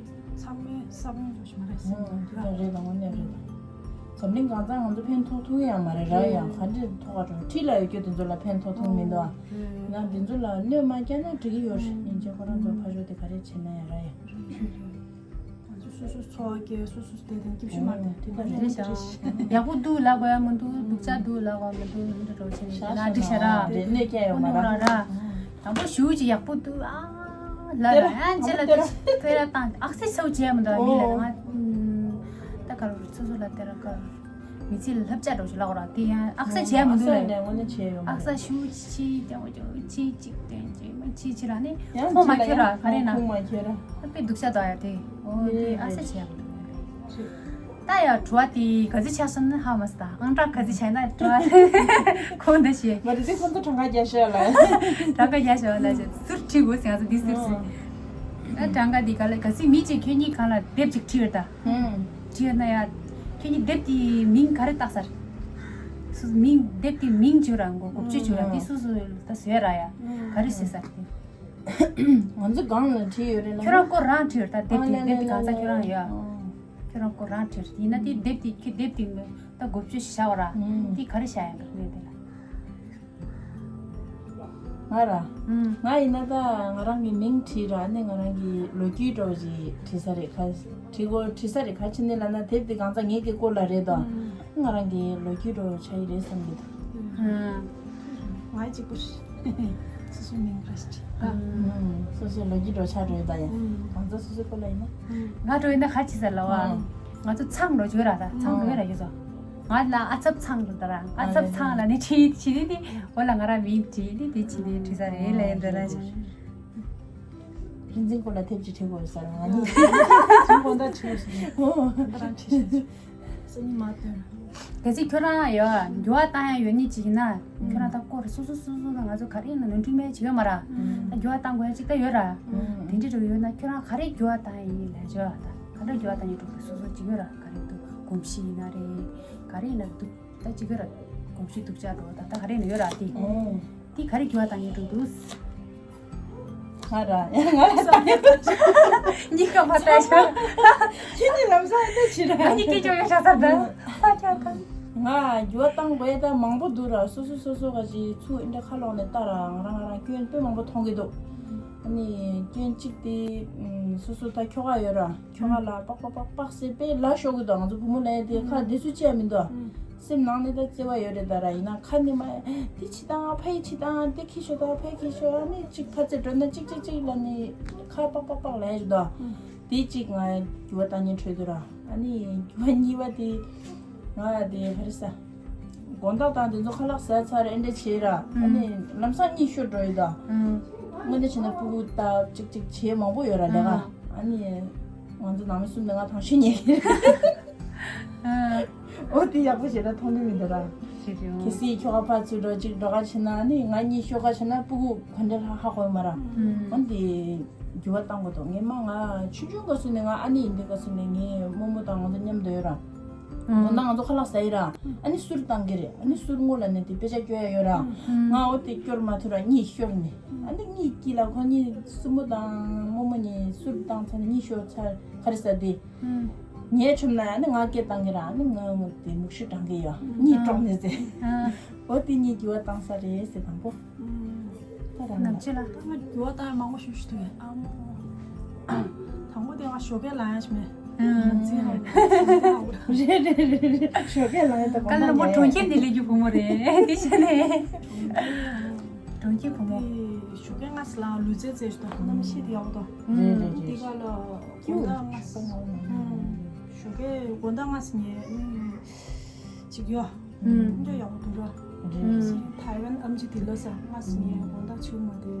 ཚང་མའི་ས་བོན་འཇོག་ཞིག་མ་རེད་ཟེར་ནས་འདི་ར་རེད་དང་དངོས་གནས་རེད་དང་། འཛམ་གླིང་གང་ཚང་ང་ཚོ་ཕན་ཐོགས་ཐུབ་ཀྱི་ཡང་མ་རེད་ར་ཡང་ག་འདྲས་ཐོགས་ཀ་འགྲོ་ཁྲིད་ལ་ཡོད་རྒྱུ་དེ་ཚོ་ལ་ཕན་ཐོགས་ཐུབ་མི་འདུག་ཨ། ཡང་དེ་ཚོ་ལ་གནོད་མ་བསྐྱལ་ན་འགྲིག་གི་ཡོད་རེད་སྙིང་རྗེ་ཁོ་རང་ཚོ་ཕ་ཤོག་དེ་ག་རེ་བྱེད་ན་ཡང་ར་ཡང་། ང་ཚོ་སོ་སོའི་འཚོ་བ་སྐྱེལ་སོ་སོ་བསྡད་དེ་སྐྱིད་ཤོས་མ་རེད་དེ་འདྲ་རེད་ཤག་ཡག་པོ་འདུག་ལབ་དགོས་ཡ་མི་འདུག་སྡུག་ཅག་འདུག་ལབ་དགོས་མི་འདུག་འདི་འདྲ་བྱས་ནས་ན་འགྲིག་ཤག་ར། རེད་གནོད་སྐྱེལ་ཡོད་མ་རེད། དང་པོ་ཞུ་ཅིག་ཡག་པོ་འདུག་ཨ་ལ་ལ་ཡང་ཅི་ལ་དེ་དེ་ར་དང་ཨག་སེ་ཚོ་བྱས་མི་འདུག་མི་ལ་ང་ད་ག་རུ་སོ་སོ་ལ་དེ་ར་ག་རུ། མི་ཚེ་ལ་ལྷབ་ཆ་འགྲོ་ཞིག་ལབ་ར་དེ་ཡང་ཨག་ས་བྱས་མི་འདུག་ལས། ཨག་ས་ཞུ་ཆི་ཏེ་ཆི་ཅིག་ཏེ་ཅིག་ཏེ་ཅིག་མ་ཆི་ཆི་ར་ནི་ཁོང་མ་ཁྱེར་ར་ག་རེ་ན་ཁོང་མ་ཁྱེར་ར་དཔེ་སྡུག་ཆ་དོ་ཡ་དེ་འོ་དེ་ཨག་ས་བྱས་མི་འདུག་ད་ཡ་བྲོ་བ་དེ་ག་ཚི་ཆ་སོང་ན་ཧ་མ་སི་ད་ཨང་གྲངས་ག་ཚི་ཆ་ན་བྲོ་བ་ཁོང་འདི་ཞེས་མ་རེད་དེ་ཁོང་ཚོ་གྲངས་ཀ་རྒྱ་ཤོད་ལ་གྲངས་ཀ་རྒྱ་ཤོད་ལ་ཞེས་ཟུར་ཁྲིད་དགོས་ཟེར་ང་ཚོ་འདི་ཟུར་ཟུར་ཨ་གྲངས་ཀ་འདི་ག་ལ་ག་ཚི་མི་གཅིག་ཁྱོད་གཉིས་གང་ལ་དེབ་ཅིག་ཁྲིད་ཡོད་ད། ཁྱེད་ན་ཡ། ཁྱེད་ཀྱི་དེབ་དེའི་མིང་ག་རེ་བཏགས་ས་རེད། སུ་མིང་དེབ་དེའི་མིང་བརྗོད་ར་འགོ་འགོ་བརྗོད་བརྗོད་ར་དེ་སུ་སུ་ད་བཟོས་ར་ཡ། ག་རེ་བཟོས་ས་རེད། ང་ཚོ་སྒང་ལ་བྲིས་ཡོད་རེད་ལ། ཁྱོད་རང་ཁོ་རང་བྲིས་ཡོད་ད་དེབ་དེ་དེབ་དེ་གང་ཚ་ཁྱོད་རང་ཡ། ཁྱོད་རང་ཁོ་རང་བྲིས་ཡིན་ན་དེ་དེབ་དེ་ཁྱོད་དེབ་དེ་ད་འགོ་བརྗོད་བྱ་བ་ར། དེ་ག་རེ་བྱ་ཡ་འགྲོ་ངས་དེ་ལ། ང་ར། ང་ཡིན་ན་ད་ང་རང་གི་མིང་བྲིས་ར་ནི་ང་རང་གི་ལོ་རྒྱུས་འདྲ་བོ་ཞིག་བྲིས་ས་རེད་ཁ། བྲིས་གོ་བྲིས་ས་རེད་ཁ་ཕྱི་ནས་ལབ་ན་དེབ་དེ་གང་ཚ་ངེད་ཀྱི་སྐོར་ལ་རེད་དོ། ང་རང་གི་ལོ་རྒྱུས་འདྲ་བོ་ཆགས་ཡི་རེད་བསམ་གི་འདུག་ང་གཅིག་པུ་སོ་སོའི་མིང་ར་ཞིག་བྲིས། སོ་སོའི་ལོ་རྒྱུས་འདྲ་བོ་ཆགས་འགྲོ་ཡོད་ད་ཡ། གང་ཚ་སོ་སོའི་སྐོར་ལ་ཡིན་ན། ང་འགྲོ་ཡིན་ན་ཁ་ཕྱི་ས་ལ་བ། ང་ཚོ་ཚང་འགྲོ་བརྗོད་ར་ད་ཚང་འགྲོ་ཡོད་ར་ཡོད་ཚོ། ང་ལ་ཨ་ཚབ་ཚང་ལ་དར་ཨ་ཚབ་ཚང་ལ་ནི་ཁྲིད་ཁྲིད་ནི་འོ་ལ་ང་ར་མིང་ཁྲིད་ནི་དེ་ཁྲིད་ནི་ཁྲིད་ས་རེད་ལ་ཡིན་འདྲ་ལ་ཞིག་ཁྲིད་འཛིན་སྐོར་ལ་དེབ་ཅིག་ཁྲིད་དགོས་ས་རེད་ང་ནི་ཁྲིད་དགོས་འདྲ་ཁྲིད་སོང་ང་རང་ཁྲིད་སོང་སེ་ཉི་མ་དོན་གལ་སྲིད་ཁྱོད་རང་ཡོད་འགྱུར་བ་བཏང་ཡ་ཡོད་ནི་ཅིག་ཡིན་ན་ཁྱོད་རང་ད་སྐོར་སོ་སོ་སོ་སོ་ང་ཚོ་ག་རེ་ཡིན་ན་ནོར་འཁྲུལ་མེད་བྱེད་ཡོད་མ་ར་ད་འགྱུར་བ་བཏང་དགོས་ཡ་ཅིག་ད་ཡོད་ར་དེ་འདྲི་འགྲོ་ཡོད་ན་ཁྱོད་རང་ག་རེ་འགྱུར་བ་བཏང་ཡ་ཡིན་ལ་བརྗོད་ད། ད་འགྲོ་རྒྱུ་བ་དང་ཡིན་འགྲོ་གི་སོ་སོ་ཅིག་ཡོད་ར། ག་རེ་འདུག་གོམས་གཤིས་ཡིན་ན་རེད། ག་རེ་ཡིན་ན་འདུག་ད་ཅིག་ཡོད་ར། གོམས་གཤིས་སྡུག་ཅག་འགྲོ་ད་ད་ག་རེ་ཡིན་ན་ཡོད་ར་དེ། ཨོ། དེ་ག་རེ་རྒྱུ་བ་དང་ཡིན་འགྲོ་འདུག་ང་ར་ཡ་ང་ར་ད་གཉིས་ཀ་མ་ལྟ་ཤག་ཁྱེད་ཀྱི་ལམ་སང་ཨེ་འདྲ་བྱེད་ར། ང་གཉིས་ཀའི་ཅོག་ཡོད་ཤག་ས་ད་ཧ་ཅག་ག་ང་རྒྱུ་བ་བཏང་དགོས་ད་མང་པོ་འདུག་ར། སོ་སོ་སོ་སོ་ག་ཅིག་ཚུགས་ཨེ་འདྲ་ཁ་ལོག་ནས་ལྟ་ར། ང་རང་ང་རང་སྐྱོན་དཔེ་མང་པོ་མཐོང་གི་འདུག་ཨ་ནི་སྐྱོན་གཅིག་དེ་སོ་སོ་ད་ཁྱོ་ག་ཡོད་ར། ཁྱོ་ག་ལ་པག་པག་པག་པག་ཟེར་དཔེ་ལ་ཤོར་གི་འདུག་ང་ཚོ་བུ་མོ་ལ་དེ་ཁ་བདེ་ཚོད་ཅི་ཡང་མི་འདུག་སེམས་ནང་ནས་ད་བརྩེ་བ་ཡོད་རེད་ད་ར། ཡིན་ན་ཁ་ནས་མ་དེ་ཕྱི་དང་ཕ་ཡི་ཕྱི་དང་དེ་ཁྱི་ཤོ་དང་ཕ་ཡི་ཁྱི་ཤོ་ཨ་ནི་གཅིག་ཕ་ཚེ་འགྲོ་ན་གཅིག་གཅིག་གཅིག་ལ་ནི་ཁ་པག་པག་པག་ལ་ཡོད་འདུག་དེ་གཅིག་ང་རྒྱུ་བ་བཏང་ཉིན་འཕྲོད་དུ་ར། ཨ་ནི་རྒྱུ་བ་གཉིས་པ་དེ་ང་དེ་ཧ་རི་ས་དགོང་དག་དང་དེ་ཚོ་ཁ་ལག་ཟ་ཚར་ཨེ་འདྲ་བྱེད་ར། ཨ་ནི་ལམ་སང་གཉིད་ཤོར་འགྲོ་ཡོད་ད། དངོས་གནས་བྱས་ན་སྤུ་གུ་ད་གཅིག་གཅིག་བྱེད་མང་པོ་ཡོད་ར་ལས་ཀ་ཨ་ནི་ང་ཚོ་ནང་མི་གསུམ་ནས་ང་ཐང་ཤུ་ཉལ་གི་རེད། ཨོ་དེ་ཡག་པོ་བྱས་ན་མཐོང་གི་མི་འདུག་ར། ཤེས་ཀྱི་ཡོད། གལ་སྲིད་ཁྱོ་ག་ཕར་ཚུར་འགྲོ་གཅིག་འགྲོ་ག་བྱེད་ན་ཨ་ནི་ང་གཉིད་ཤོར་ག་བྱེད་ན་སྤུ་གུ་ག་འདྲ་ཧ་ཧ་གོ་ཡོད་མ་ར། ཨོ་དེ་འགྱུར་བ་བཏང་དགོས་འདུག་ངས་མ་ང་ཆུང་ཆུང་སྐབས་སུ་ནས་ང་ཨ་ནི་ཡིན་དུས་སྐབས་སུ་ནས་ངའི་རྨོ་མོ་དང་ང་ཚོ་མཉམ་དུ་ཡོད་ར། ཨོ་ན་ང་ཚོ་ཁ་ལག་ཟ་ཡི་ར། ཨ་ནི་གསུར་བཏང་གི་རེད། ཨ་ནི་གསུར་སྔོན་ལ་ནས་དེ་དཔེ་ཆ་སྐྱོར་ཡ་ཡོད་ར། ང་འོ་དེ་སྐྱོར་མ་ཐུབ་ར་གཉིད་ཤོར་ནས། ཨ་ནི་གཉིད་སྐྱིད་ལ་ཁོ་གཉིས་སྲུ་མོ་དང་རྨོ་མོ་གཉིས་གསུར་བཏང་ཚར་ནས་གཉིད་ཤོར་ཚར་ག་རེ་ཟ་དེ། ཉལ་ཆུམ་ན་ཨ་ནི་ང་སྐད་བཏང་གི་ར། ཨ་ནི་ང་དེ་མུག་ཤུ་བགྲང་གི་ཡོད། གཉིད་དཀྲོག་ནས་ཟེར། འོ་དེ་གཉིད་འགྱུར་བ་བཏང་ས་རེད་ཟེར་དང་པོ། ད་རང་ནམ་ཅི་ལ། ང་འགྱུར་བ་བཏང་ཡ་མང་པོ་ཞིག་ཞིག་འདུག་ཨ་མོ། དང་པོ་དེ་ང་ཞོགས་ཀས་ལངས་ཡ་ཞིག་མེད། ཨ། ང་ཚིག་ཧ་གོ། རེད་རེད་རེད་རེད། ཞོགས་ཀས་ལངས་ཡ་ད་ག་ལ་མོ་གྲོང་ཁྱེར་འདི་ལས་རྒྱུ་བུ་མོ་རེད་དེ་བྱས་ནས། གྲོང་ཁྱེར་བུ་མོ། དེ་ཞོགས་ཀས་སྔ་སེ་ལངས་ལུས་རྩལ་རྩེད་ཞུ་དང་གནམ་གཤིས་དེ་ཡག་པོ་དང་། རེད་རེད་དེ་རེད། ག་ལ་དགོང་དག་སྔ་སེ། ཞོགས་ཀས་དགོང་དག་སྔ་སེ་ཉལ་ནི་ཅིག་ཡོད། ཨུམ། འདྲ་ཡག་པོ་འདུག་ར། རེད། ཐའེ་ཝན་ཨམ་ཆི་དེ་ལ་ས་སྔ་སེ་ཉལ་དགོང་དག་ཆུ་མ་དེ་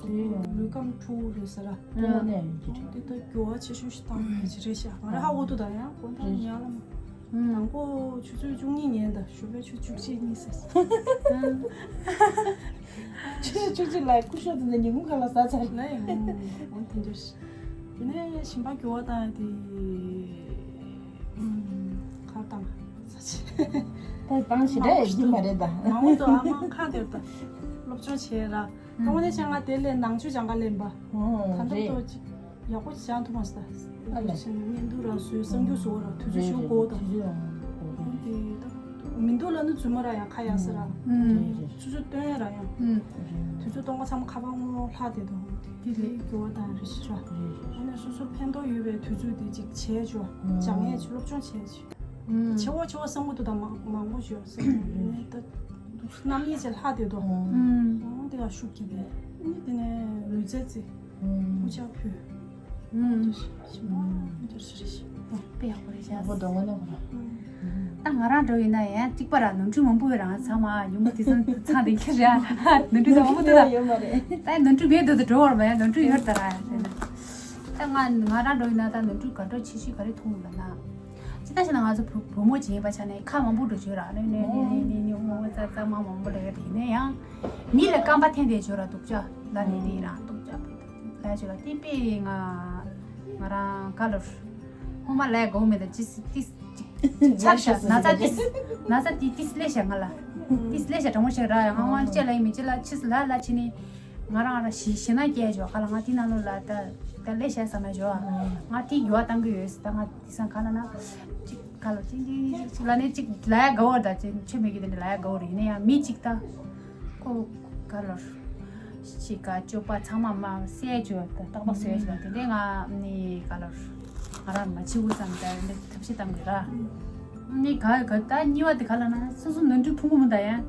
རེད། ལུས་ཁམས་འཁྲུག་རེད་ས་ར། ཨུམ། དེ་ལྟར་འགྱུར་བ་ཆེ་ཤོས་ཤིག་བཏང་ཡོད་ཀྱི་རེད་ཤག་ང་རང་ཧ་གོ་འདུག་ད་ཡང་དགོང་དག་ཉལ་ལ་མ། ཨུམ། དང་པོ་ཆུ་ཚོད་བཅུ་གཉིས་ཉལ་ད་ཞོགས་པའི་ཆུ་བཅུ་གཅིག་གཉིས་ཟེར། ཨུམ། ཆུ་ཚོད་བཅུ་གཅིག་ལ་སྐུ་ཞབས་དེ་ནས་ཉིན་གུང་ཁ་ལ་ཟ་ཚར། ལ་ཡང་འོང་དེ་འདྲ་ཞིག་དེ་ནས་ཞིམ་པ་འགྱུར་བ་བཏང་ཡ་དེ། ཨུམ། ཁ་བཏང་ས་ཆེ། ད་བཏང་ཞེ་དྲག་ཡོད་རྒྱུ་མ་རེད་ད། མང་པོ་འདུག་ཨ་མ་ཁ་དེར་ད་སློབ་སྦྱོང་བྱས་ར། ཨུམ། ད་དངོས་གནས་བྱས་ང་དེ་ལས་ནང་ཆོས་སྦྱང་ག་ལེན་པ། ཨོ་ད་ལྟ་རེད། ཏོ་ཅིག་ཡག་པོ་ཅིག་སྦྱང་ཐུབ་མ་སོང་ད། ཨ་ལས། བྱས་ནས་བརྙན་ཐུང་ར་བཟོས་གསར་འགྱུར་བཟོ་ར་དུས་ཚོད་ཞུ་དགོས་ད། དུས་ཚོད་ཡང་དགོས་ཨོ་དེ་ད་མི་འདུག་ལ་ནི་རྫུན་མ་ར་ཡང་ཁ་ཡག་ས་ར། ཨུམ། ཆུ་ཚོད་སྟོན་ཡ་ར་ཡང་། ཨུམ། དུས་ཚོད་སྟོང་པ་ཚང་མ་ཁ་པར་སྔོན་ལྷག་བསྡད་འདུག་དེ་དེ་འགྱུར་བ་བཏང་རེ་ཞིག་ར། ཨ་ནི་སོ་སོར་ཕན་ཐོགས་ཡོད་པའི་དུས་ཚོད་དེ་ཅིག་བྱས་ཆོག་སྦྱང་ཡས་ཅིག་སློབ་སྦྱོང་བྱས་ཅིག་ཆེ་བ་ཆེ་བ་བསམ་གྱི་འདུག་ད་མང་མང་པོ་ཞིག་ཡོད་ཟེར་ནས་ད་རྣམ་གཡེང་ཅིག་ལྷག་བསྡད་འདུག་ཨོ་དེ་ཡང་ཤུགས་རྒྱབ་པས་ཨ་ནི་དེ་ནས་ལུས་རྩལ་རྩེ། སྐུ་ཕྱག་ཕུལ། ཞིམ་པོ་འདིར་ཞིག་རེད་ཤག་དཔེ་ཡག་པོ་རེད་ཤག་ཡག་པོ་འདུག་ངོ་ནས་གོ་ར། ད་ང་རང་འགྲོ་ཡིན་ན་ཡང་གཅིག་པ་ར་ནོར་འཁྲུལ་མང་པོ་ཡོད་རང་ཚང་མ་ཉུང་མ་དེ་ཚང་ཚང་དེ་ཁྱེར་ར་ནོར་འཁྲུལ་དེ་མང་པོ་འདུག་ད། ཡོད་མ་རེད། ད་ནོར་འཁྲུལ་མེད་འདུག་ད་འགྲོ་བར་མ་ཡང་ནོར་འཁྲུལ་ཡོད་ད་ར། ད་ང་ང་རང་འགྲོ་ཡིན་ན་ད་ནོར་འཁྲུལ་ག་འགྲོ་ཆེ་ཤོས་ག་རེ་མཐོང་ལབ་ན། ཅི་ལྟ་ཞེ་ན་ང་ཚོ་བུ་བུ་མོ་བྱེད་པ་ཆ་ནས་ཁ་མང་པོ་འགྲོ་བྱོས་ར་ནི་ནི་ནི་ནི་ནི་ཨོ་ཙ་ཙ་མ་མང་པོ་འགྲོ་ཡོད་དེ་ཡིན་ན་ཡང་། མི་ལ་རྐང་པ་འཐེན་དེ་བྱོས་ར་འདུག་ཅག་ལ་ནི་ནི་ར་འདུག་ཅག་ལ་བྱོས་ར་དེ་པས་ང་ང་རང་ག་ལོར། ཧོ་མ་ལས་དགོས་མེད་ད་ཅི་སི་ཏིས་ཅིག་ཆར་ཤ་ན་ཚ་ཏིས་ན་ཚ་ཏིས་ཏིས་ལས་ཤ་ང་ལ་ཏིས་ལས་ཤ་གྲང་མོ་ཤ་ར་ཡང་ང་ང་ཅེ་ལ་ཡིན་མི་ཅི་ལ་ཆིས་ལ་ལ་ཆི་ནི། ང་རང་རང་ཞི་ཞི་ན་སྐྱེ་ཞོག་ག་ལ་ང་དེ་ནང་ལོགས་ལ་ད་ད་ལས་བྱས་ས་མ་ཞོག་ང་དེ་ཡོ་བཏང་གི་ཡོད་ད་ང་དེ་སང་ག་ལ་ན་ཅིག་ག་ལ་ཅིག་ཅིག་ཅིག་ལ་ནས་ཅིག་ལ་ཡ་དགའ་བོ་ད་ཅིག་ཆོས་མེད་ཀྱི་དེ་འདྲ་ལ་ཡ་དགའ་བོ་རེད་ཡིན་ན་ཡང་མི་ཅིག་ད་ཁོ་ག་ལ་ཤི་ཀ་སྤྱོད་པ་ཚང་མ་མ་སེ་ཅོ་ད་ཏག་ཏག་སེ་ཅོ་དེ་འདྲས་ང་ནི་ག་ལ་ང་རང་མ་ཆི་བུ་ཙམ་ད་འདྲ་ཐབས་ཤེས་བཏང་གི་ར་ནི་ག་ག་ད་གཉིས་པ་དེ་ག་ལ་ན་སོ་སོ་ནོར་འཁྲུལ་ཕུང་པོ་མི་ད་ཡ།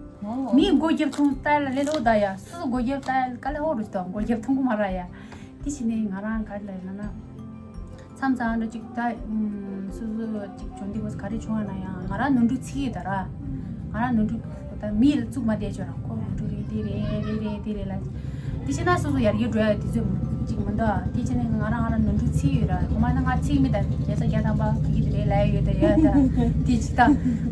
མིའི་སྒོ་རྒྱབ་ཐོང་ལྟ་ལ་ལེ་ལོ་ད་ཡ། སུ་སུ་སྒོ་རྒྱབ་ལྟ་ལ་ཀ་ལེ་ཧོ་རུ་ད་སྒོ་རྒྱབ་ཐོང་གོ་མ་ར་ཡ། དེ་ཕྱི་ནས་ང་རང་ག་ལ་ཡིན་ན་མཚམས་མཚམས་འདྲ་ཅིག་ད་སུ་སུ་ཅིག་བྱོན་དེ་བས་ག་རེ་བྱུང་བ་ན་ཡང་ང་རང་ནོར་འཁྲུལ་ཚིག་ཡོད་ད་ར། ང་རང་ནོར་འཁྲུལ་ད་མི་ལ་བཙུགས་མ་བསྡད་ཆོག་ར་ཁོ་ནོར་འཁྲུལ་རེད་དེ་རེད་རེད་རེད་དེ་རེད་ལ། དེ་ཕྱི་ན་སོ་སོ་ཡར་རྒྱས་འགྲོ་ཡ་དེ་ཚོད་ཅིག་མི་འདུག་དེ་ཕྱི་ནས་ང་རང་ང་རང་ནོར་འཁྲུལ་ཚིག་ཡོད་ར་ཁོ་མ་ན་ང་ཚིག་མི་ད་རྒྱལ་ས་རྒྱ་ཐམ་པ་ག་གི་དེ་རེད་ལ་ཡ་ཡོད་ད་ཡ་ད་དེ་ཅིག་ད་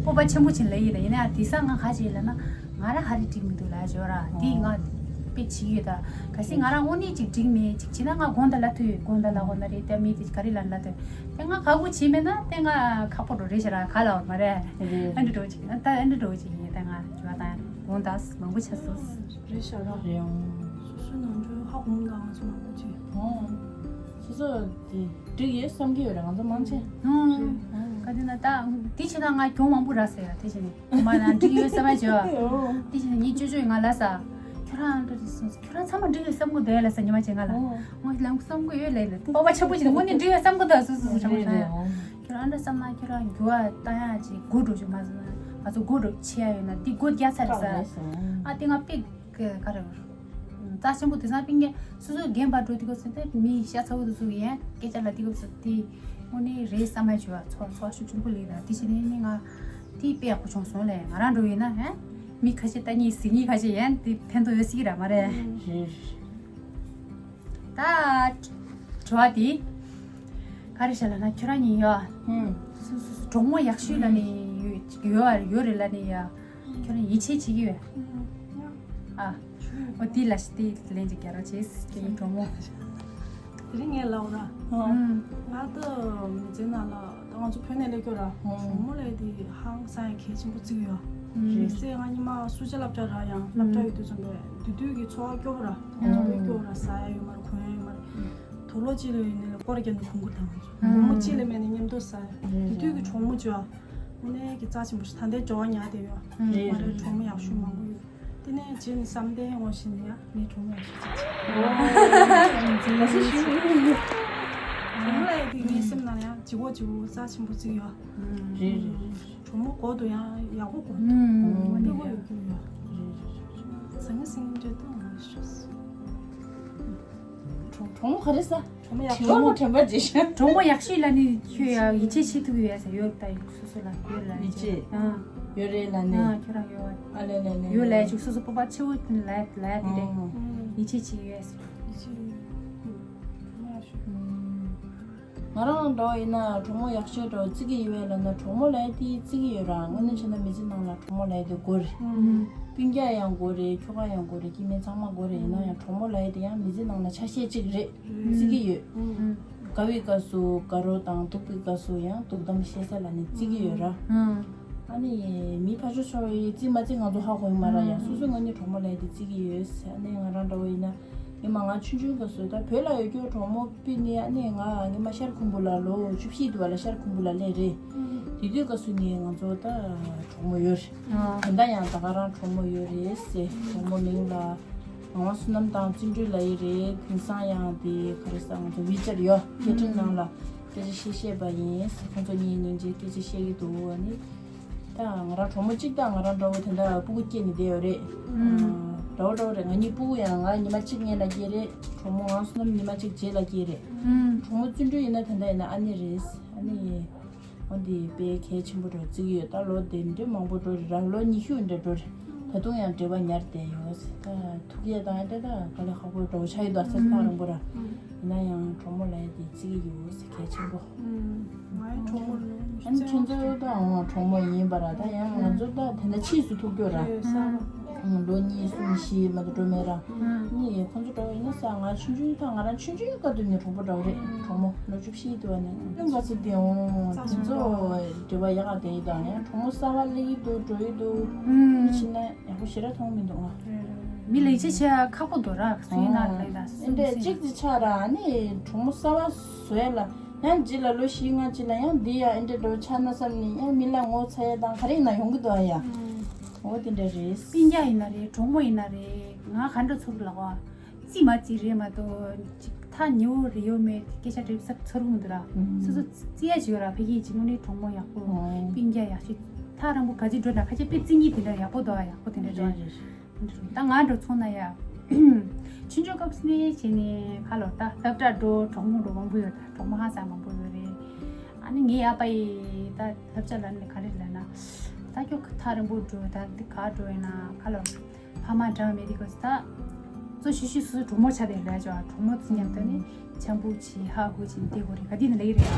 སྤོབས་པ་ཆེན་པོ་ཕྱིན་ལ་ཡིན་ད་ཡིན་ན་ཡ་དེ་ས་ང་ག་ཅིག་ལ་ན། ང་རང་ཧ་རི་འགྲིག་མི་འདུག་ལ་ཞོར་ར་འདི་ང་ དཔེ་བྱེད་ཀྱི་ཡོད་ད། གལ་སྲིད་ང་རང་དངོས་གནས་ཅིག་འགྲིག་མེད་ཅིག་བྱས་ན་ང་དགོངས་དག་ལབ་ཐུབ་ཡོད། དགོངས་དག་ལབ་དགོས་ན་རེད། དེ་མི་དེ་ག་རེ་ལབ་ན་ལབ་ཐུབ། དེ་ང་ཁག་པོ་བྱས་མེད་ན་དེ་ང་ཁག་པོ་འགྲོ་རེད་ཤག་ར། ག་ལབ་མ་རེད། ཨ་འདྲ་འགྲོ་ཅིག་ད་ཨ་འདྲ་འགྲོ་ཅིག་ཡིན། ད་ང་ཇུ་བ་དང་དགོངས་དག་མང་པོ་བྱས་སོང་། རེད་ཤག་ར། རེད་ཨང་། སོ་སོའི་ནང་ཁྲོལ་ཧ་གོ་མི་འདུག་ང་ཚོ་མང་པོ་ཅིག་ཨང་། སོ་སོ་དེ་འགྲིག་ཡོད་བསམ་གྱི་ཡོད་རེད། ང་ཚོ་མང་ཆེ། ཨང་། ག་དེ་ན་ད་དེ་བྱས་ན་ང་གྱོང་མང་པོ་རག་ཟེར་ཡ་དེ་བྱས་ནས། ཁོ་མ་ན་འགྲིག་ཡོད་བསམ་པ་བྱོས། དེ་བཞིན་ངའི་ཅོ་ཅོ་ཡིས་ང་ལབ་ས། ཁྱོད་རང་འདྲ་རེད་གསུངས་སོང་། ཁྱོད་རང་ཚང་མ་འགྲིག་ཡོད་བསམ་གི་འདུག་ལབ་ས། ཉི་མ་ཅིག་ང་ལ། ཨོ། ང་ལམ་བསམ་གི་ཡོད་ལབ་ལ། སྤོབས་པ་ཆེན་པོ་ཞིག་དངོས་གནས་འགྲིག་ཡོད་བསམ་གི་འདུག་སོ་སོ་རེད་རེད། ཨོ། ཁྱོད་རང་འདྲ་བསམ་ན་ཁྱོད་རང་འགྱུར་བ་བཏང་ཡག་ཅིག་སྒུག་འགྲོ་ཅིག་མ་ཟེར་ན། ང་ཚོ་སྒུག་འགྲོ་ཆེ་ཡ་ཡོད་ན་དེ་སྒུག་རྒྱག་ཚར་རེད་ས། ཨ་དེ་ང་དཔེ་ག་རེ་རྩ་ཆེན་པོ་དེང་སང་སྤུན་ཀྱག་སོ་སོའི་རྒན་པ་འགྲོ་དུས་སྐབས་སུ་དེ་མི་ཤ་ཚ་བོ་དེ་ཚོ་གི་ཡང་སྐད་ཆ་ལབ་དུས་སྐབས་སུ་དེ་དངོས་གནས་རེད་བསམ་པ་བྱས་པ་ཚོར་ཚོར་ཤུགས་ཆེན་པོ་སླེབས་ད། དེ་བྱས་ནས་ནི་ང་དེ་དཔེ་ཡག་པོ་བྱུང་སོང་ལས། ང་རང་འགྲོ་ཡིན་ན་ཧན་མི་ཁ་ཤས་ལྟ་ཉིད་ཟིག་ཉིད་ཁ་ཤས་ཡན་དེ་ཕན་ཐོགས་ཡོད་སྲིད་ཀྱི་ར་མ་རེད། རེད། ད་དྲི་བ་དེ་ག་རེ་བྱས་ལབ་ན་ཁྱོད་རང་ཉིད་ཡོད། ཧུམ། སུ་སུ་སུ་གྲོགས་མོ་ཡག་ཤོས་ལབ་ནི་ཡོད་ཡོད་ཡོད་རེད་ལབ་ནི་ཡ། ཁྱོད་རང་ཡིད་ཆེས་བྱེད་ཀྱི་ཡོད། ཨ། འོ་དེ་ལ་ཞིག་དེ་ལན་ཅིག་རྒྱག་རོགས་བྱེད་ཁྱེད་ཡིན་གྲོགས་མོ། དེ་རིང་ངས་ལབ་ར། ཨང་། ང་ད་མི་ཚེ་ནང་ལ་ད་ང་ཚོ་བོད་ནས་སླེབས་སྐྱོ་ར། ཨང་། གྲོགས་མོ་ལབ་དེ་ཧང་སང་ཡ་གལ་ཆེན་པོ་བརྩི་གི་ཡོད། རེད། དམིགས་བསལ་ང་ཉི་མ་སུ་ཇ་སློབ་གྲྭ་ར་ཡང་སློབ་གྲྭ་ཡོད་དུས་ཙམ་པས་དེ་དུས་ཀྱི་འཚོ་བ་སྐྱོ་པོ་ར། ང་ཚོ་དཔེ་སྐྱོ་པོ་ར། ཟ་ཡ་ཡོད་མ་རེད། གོན་ཡ་ཡོད་མ་རེད། དུག་ལོག་གཅིག་ལ་ཡོད་ནས་ལ་སྐོར་རྒྱབ་ནས་གོན་དགོས་དང་། སྒོར་མོ་གཅིག་ལས་མེད་ནས་མཉམ་དུ་ཟ་ཡ། དེ་དུས་ཀྱི་གྲོགས་མོ་བྱོས་ཨ། དངོས་གནས་ཀྱི་རྩ་ཆེན་པོ་ཞིག་ད་ལྟའི་འབྱོར་བ་ཉར་བསྡད་ཡོད། རེད། མ་རེད། གྲོགས་མོ་ཡག་ཤོས་མང་པོ་ཡོད། དེ་ནས་རྗེས་ནས་བསམ་གཏན་ངོ་ཤེས་ནས་ཡ་ངའི་གྲོགས་མོ་ཡག་ཤོས་ཅིག་བྱེད། ཨོ། གྲོགས་མོ་ལ་ཡ་དེ་ངའི་སེམས་ནང་ཡང་ལྗིད་ཁོག་ལྗིད་ཁོག་རྩ་ཆེན་པོ་བརྩི་གི་ཡོད། རེད་རེད་རེད། གྲོགས་མོ་གོ་དུ་ཡང་ཡག་པོ་གོ་འདུག་ཨུམ། སྤྲོ་པོ་ཡོད་རྒྱུ་ཡོད། རེད་རེད་རེད། ཟང་ངེ་ཟིང་ངེ་འདྲ་འདུག་ང་ཤོད། གྲོགས་གྲོགས་མོ་ག་རེ་ཟ། གྲོགས་མོ་ཡག་དྲི་བ་མོ་དྲན་པ་བརྗེད་ཤག་གྲོགས་མོ་ཡག་ཤོས་ལབ་ནི་ཁྱོད་ཡ་ཡིད་ཆེས་བྱེད་ཐུབ་ཡོད་ཟེར་ཡོད་ད། ཡིག་སོ་སོ་ལ་ཡོད་ལ་ཡིད་ཆེས་ཨང་། ཡོད་རེད་ལ་ནི། ཨང་ཁྱོད་རང་ཡོད། ཨ་ལེ་ལེ་ལེ། ཡོད་ལ་ཅིག་སོ་སོ་སྤོབས་པ་ཆེ་བོ་ལ་ལ་དེ་འདྲ། ཨང་། ཡིད་ཆེས་བྱེད་ཡོད་ཟེར། ཡིད་ཆེས་ཡོད། གྲོགས་མོ་ཡག་ཤོས། ཨང་། ང་རང་འདྲ་བོ་ཡིན་ན་གྲོགས་མོ་ཡག་ཤོས་འདྲ་བོ་བརྩི་གི་ཡོད་པས་ལབ་ན་གྲོགས་མོ་ལབ་ཡ་དེ་བརྩི་གི་ཡོད་ར། དངོས་གནས་བྱས་ན་མི་ཚེ་ནང་ལ་གྲོགས་མོ་ལབ་ཡ་དེ་དགོས་རེད། ཨང་། སྤུན་ཀྱག་ཡང་དགོས་རེད། ཁྱོ་ག་ཡང་དགོས་རེད། སྐྱེ་དམན་ཚང་མ་དགོས་རེད། ཡིན་ན་ཡང་གྲོགས་མོ་ལབ་ཡ་དེ་ཡང་མི་ཚེ་ནང་ལ་ཆ་ཤས་གཅིག་རེད། བརྩི་གི་ཡོད། ཨང་། དགའ་བའི་སྐབས་སུ་དགའ་རོགས་དང་སྡུག་པའི་སྐབས་སུ་ཡང་སྡུག་གཏམ་བཤད་ས་ལ་ནི་བརྩི་གི་ཡོད་ར། ཨང་། ཨ་ནི་མི་ཕར་ཕྱོགས་ཕྱོགས་ཡི་བརྩི་མ་བརྩི་ང་ཚོ་ཧ་གོ་ཡི་མ་ར། ཡང་སོ་སོ་ང་ནི་གྲོགས་མོ་ལབ་ཡ་དེ་བརྩི་གི་ཡོད། ཨ་ནི་ང་རང་འདྲ་བོ་ཡིན་ན། ཉི་མ་ང་ཆུང་ཆུང་སྐབས་སུ་ད་བོད་ལ་ཡོད་རྒྱུ་གྲོགས་མོ་དཔེ་ནི་ཨ་ནི་ང་ཉི་མ་ཤར་ཁུམ་བུ་ལ་ལོ་བཅུ་བཞི་དུ་བ་ལ་ཤར་ཁུམ་བུ་ལ་སླེབས་རེད། དེ་དུས་སྐབས་སུ་ནི་ང་ཚོ་ད་གྲོགས་མོ་ཡོད་རེད། ཨ། ད་ལྟ་ཡང་ད་ག་རང་གྲོགས་མོ་ཡོད་རེད་ཟེར། གྲོགས་མོ་མིང་ལ་ངག་དབང་བསོད་ནམས་དང་བརྩོན་འགྲུས་ལ་ཡི་རེད། དེང་སང་ཡང་དེ་ག་རེ་ཟ་ང་ཚོ་ཝི་ཅར་ཡོད་སྐད་འཕྲིན་ནང་ལ་སྐད་ཆ་བཤད་བཤད་པ་ཡིན་ཟེར། ཁོང་ཚོ་གཉིས་སྙིང་རྗེ་སྐད་ཆ་བཤད་ཀྱི་འདུག་ཨ་ནི། ད་ང་རང་གྲོགས་མོ་གཅིག་དང་ང་རང་འདྲ་བོ་དེ་འདྲ་སྤུ་གུ་སྐྱེས་ནས་བསྡད་ཡོད་རེད། ཨུམ། འདྲ་བོ་འདྲ་བོ་རེད། ང་གཉིས་སྤུ་གུ་ཡང་ང་ཉི་མ་གཅིག་སྔོན་ལ་སྐྱེས་རེད། གྲོགས་མོ་ངག་དབང་བསོད་ནམས་ཉི་མ་གཅིག་རྗེས་ལ་སྐྱེས་རེད། ཨུམ། གྲོགས་མོ་བརྩོན་འགྲུས་ཡིན་ན་དེ་འདྲ་ཡིན་ན་ཨ་ནེ་རེད། ཨ་ནེ། འོ་འདི་དཔེ་གལ་ཆེན་པོ་འདྲ་བོ་བརྩི་གི་ཡོད། ད་ལོ་དེ་འདྲ་མང་པོ་འགྲོ་རེད་ར། ལོ་ཉི་ཤུ་འདྲ་འགྲོ་རེད། ད་དུང་ཡང་འབྲེལ་བ་ཉར་བསྡད་ཡོད། ད་ཐུག་ཡས་དང་ཨ་འདྲ་ད་ག་ལེ་ཁག་པོ་འདྲ་བོ་ཆགས་ཡོད་ད་ས་ཐག་རིང་པོ་ར། ཡིན་ན་ཡང་གྲོགས་མོ་ལབ་ཡ་དེ་བརྩི་གི་ཡོད་ཟེར་གལ་ཆེན་པོ། ང་ཡང་གྲོགས་མོ་ལོ་ཉི་ཤུ་ཨ་ནི་ཁྱོད་ཚོ་ད་འོང་གྲོགས་མོ་ཡིན་པ་ར། ད་ཡང་ང་ཚོ་ད་དེ་འདྲ་ཕྱིས་སུ་ཐུག་རྒྱུ་ར། ལོ་གཉིས་གསུམ་བཞི་མ་གཏོགས་འགྲོ་མེད་ར། ནི་ཁོང་ཚོ་འདྲ་བོ་ཡིན་ན་ས་ང་ཆུང་ཆུང་ད་ང་རང་ཆུང་ཆུང་སྐབས་དུ་ནས་གྲོགས་པོ་འདྲ་བོ་རེད། གྲོགས་མོ་ལོ་བཅུ་བཞི་དུ་བ་ནས་ཀུན་དགའ་ཚོ་དེ་འོང་དེ་ཚོ་འབྲེལ་བ་ཡག་ག་དེ་ཡིན་དང་ཡང་གྲོགས་མོ་གསར་བ་སླེབས་ཀྱི་འདུག་འགྲོ་ཡི་འདུག་ཕྱིན་ན་ཡག་པོ་ཞེ་དྲག་མཐོང་མི་འདུག་ང་། མི་ལ་ཡིད་ཆེས་བྱེད་ཡ་ཁག་པོ་འདུག་ར། སུའི་ནང་ལ་ཡིན་ད་སུ་ཨེ་འདྲ་གཅིག་ཅིག་ཆགས་ར། ཨ་ནི་གྲོགས་མོ་གསར་བ་བཟོ་ཡ་ལ་ཡང་རྗེས་ལ་ལོ་བཞི་ལྔ་ཅིག་ལ་ཡང་འདི་ཡ་ཨེ་འདྲ་འགྲོ་ཆགས་ན་བསམ་ནས་ཡང་མི་ལ་ངོ་ཚ་ཡ་དང་ག་རེ་ཡིན་ན་ཡོང་གི་འདུག་ཨ་ཡ། འོ་དེ་འདྲ་རེད། སྤུན་ཀྱག་ཡིན་ན་རེད། གྲོགས་མོ་ཡིན་ན་རེད། ང་ག་འདྲ་ཚོར་ལ་བ། རྩིས་མ་རྩིས་རེད་མ་གཏོགས་ཅིག་ཐག་ཉེ་བོ་རེད་ཡོད་མེད་སྐད་ཆ་དྲིས་ས་ཚོར་གི་མི་འདུག་ར། སོ་སོ་རྩིས་ཡ་ཅིག་ཡོད་ར། ཕ་གི་ཅིག་དངོས་གནས་གྲོགས་མོ་ཡག་པོ། སྤུན་ཀྱག་ཡག་ཤོས་ཐག་རིང་པོ་ག་ཚོད་འགྲོ་ན་ཁ་ཆེ་དཔེ་རྩིས་གཉིས་དེ་འདྲ་ཡག་པོ་འདུག་ཨ། ཡག་པོ་དེ་འདྲ་འདུག་ཨ། ད་ང་འདྲ་ཚོང་ན་ཡ། ཆུང་ཆུང་སྐབས་ནས་བྱས་ནས་ཁ་ལོ་ད་སློབ་གྲྭ་འགྲོ་གྲོགས་མོ་འགྲོ་མང་པོ་ཡོད། ད་གྲོགས་མོ་ཧ་ཅང་མང་པོ་ཡོད་རེད། ཨ་ནི་ངའི་ཨ་ཕ་ཡིས་ད་སློབ་གྲྭ་ལ་ནི་ག་རེ་ལབ་ན། ད་ཁྱོད་ཐག་རིང་པོ་འགྲོ་ད་འདི་ག་འགྲོ་ཡིན་ན་ཁ་ལོ། ཕ་མ་འདྲ་མེད་དེ་གོ་ད། གཙོ་ཤི་ཤི་སུ་གྲོགས་མོ་ཆ་དེ་ལས་ཅོ་གྲོགས་མོ་ཚོ་མཉམ་དུ་ནི་འཆམ་པོ་བྱེད་ཧ་ཧུ་བྱེད་དེ་གོ་རེད། ག་དེ་ནི་ལེགས་རེད།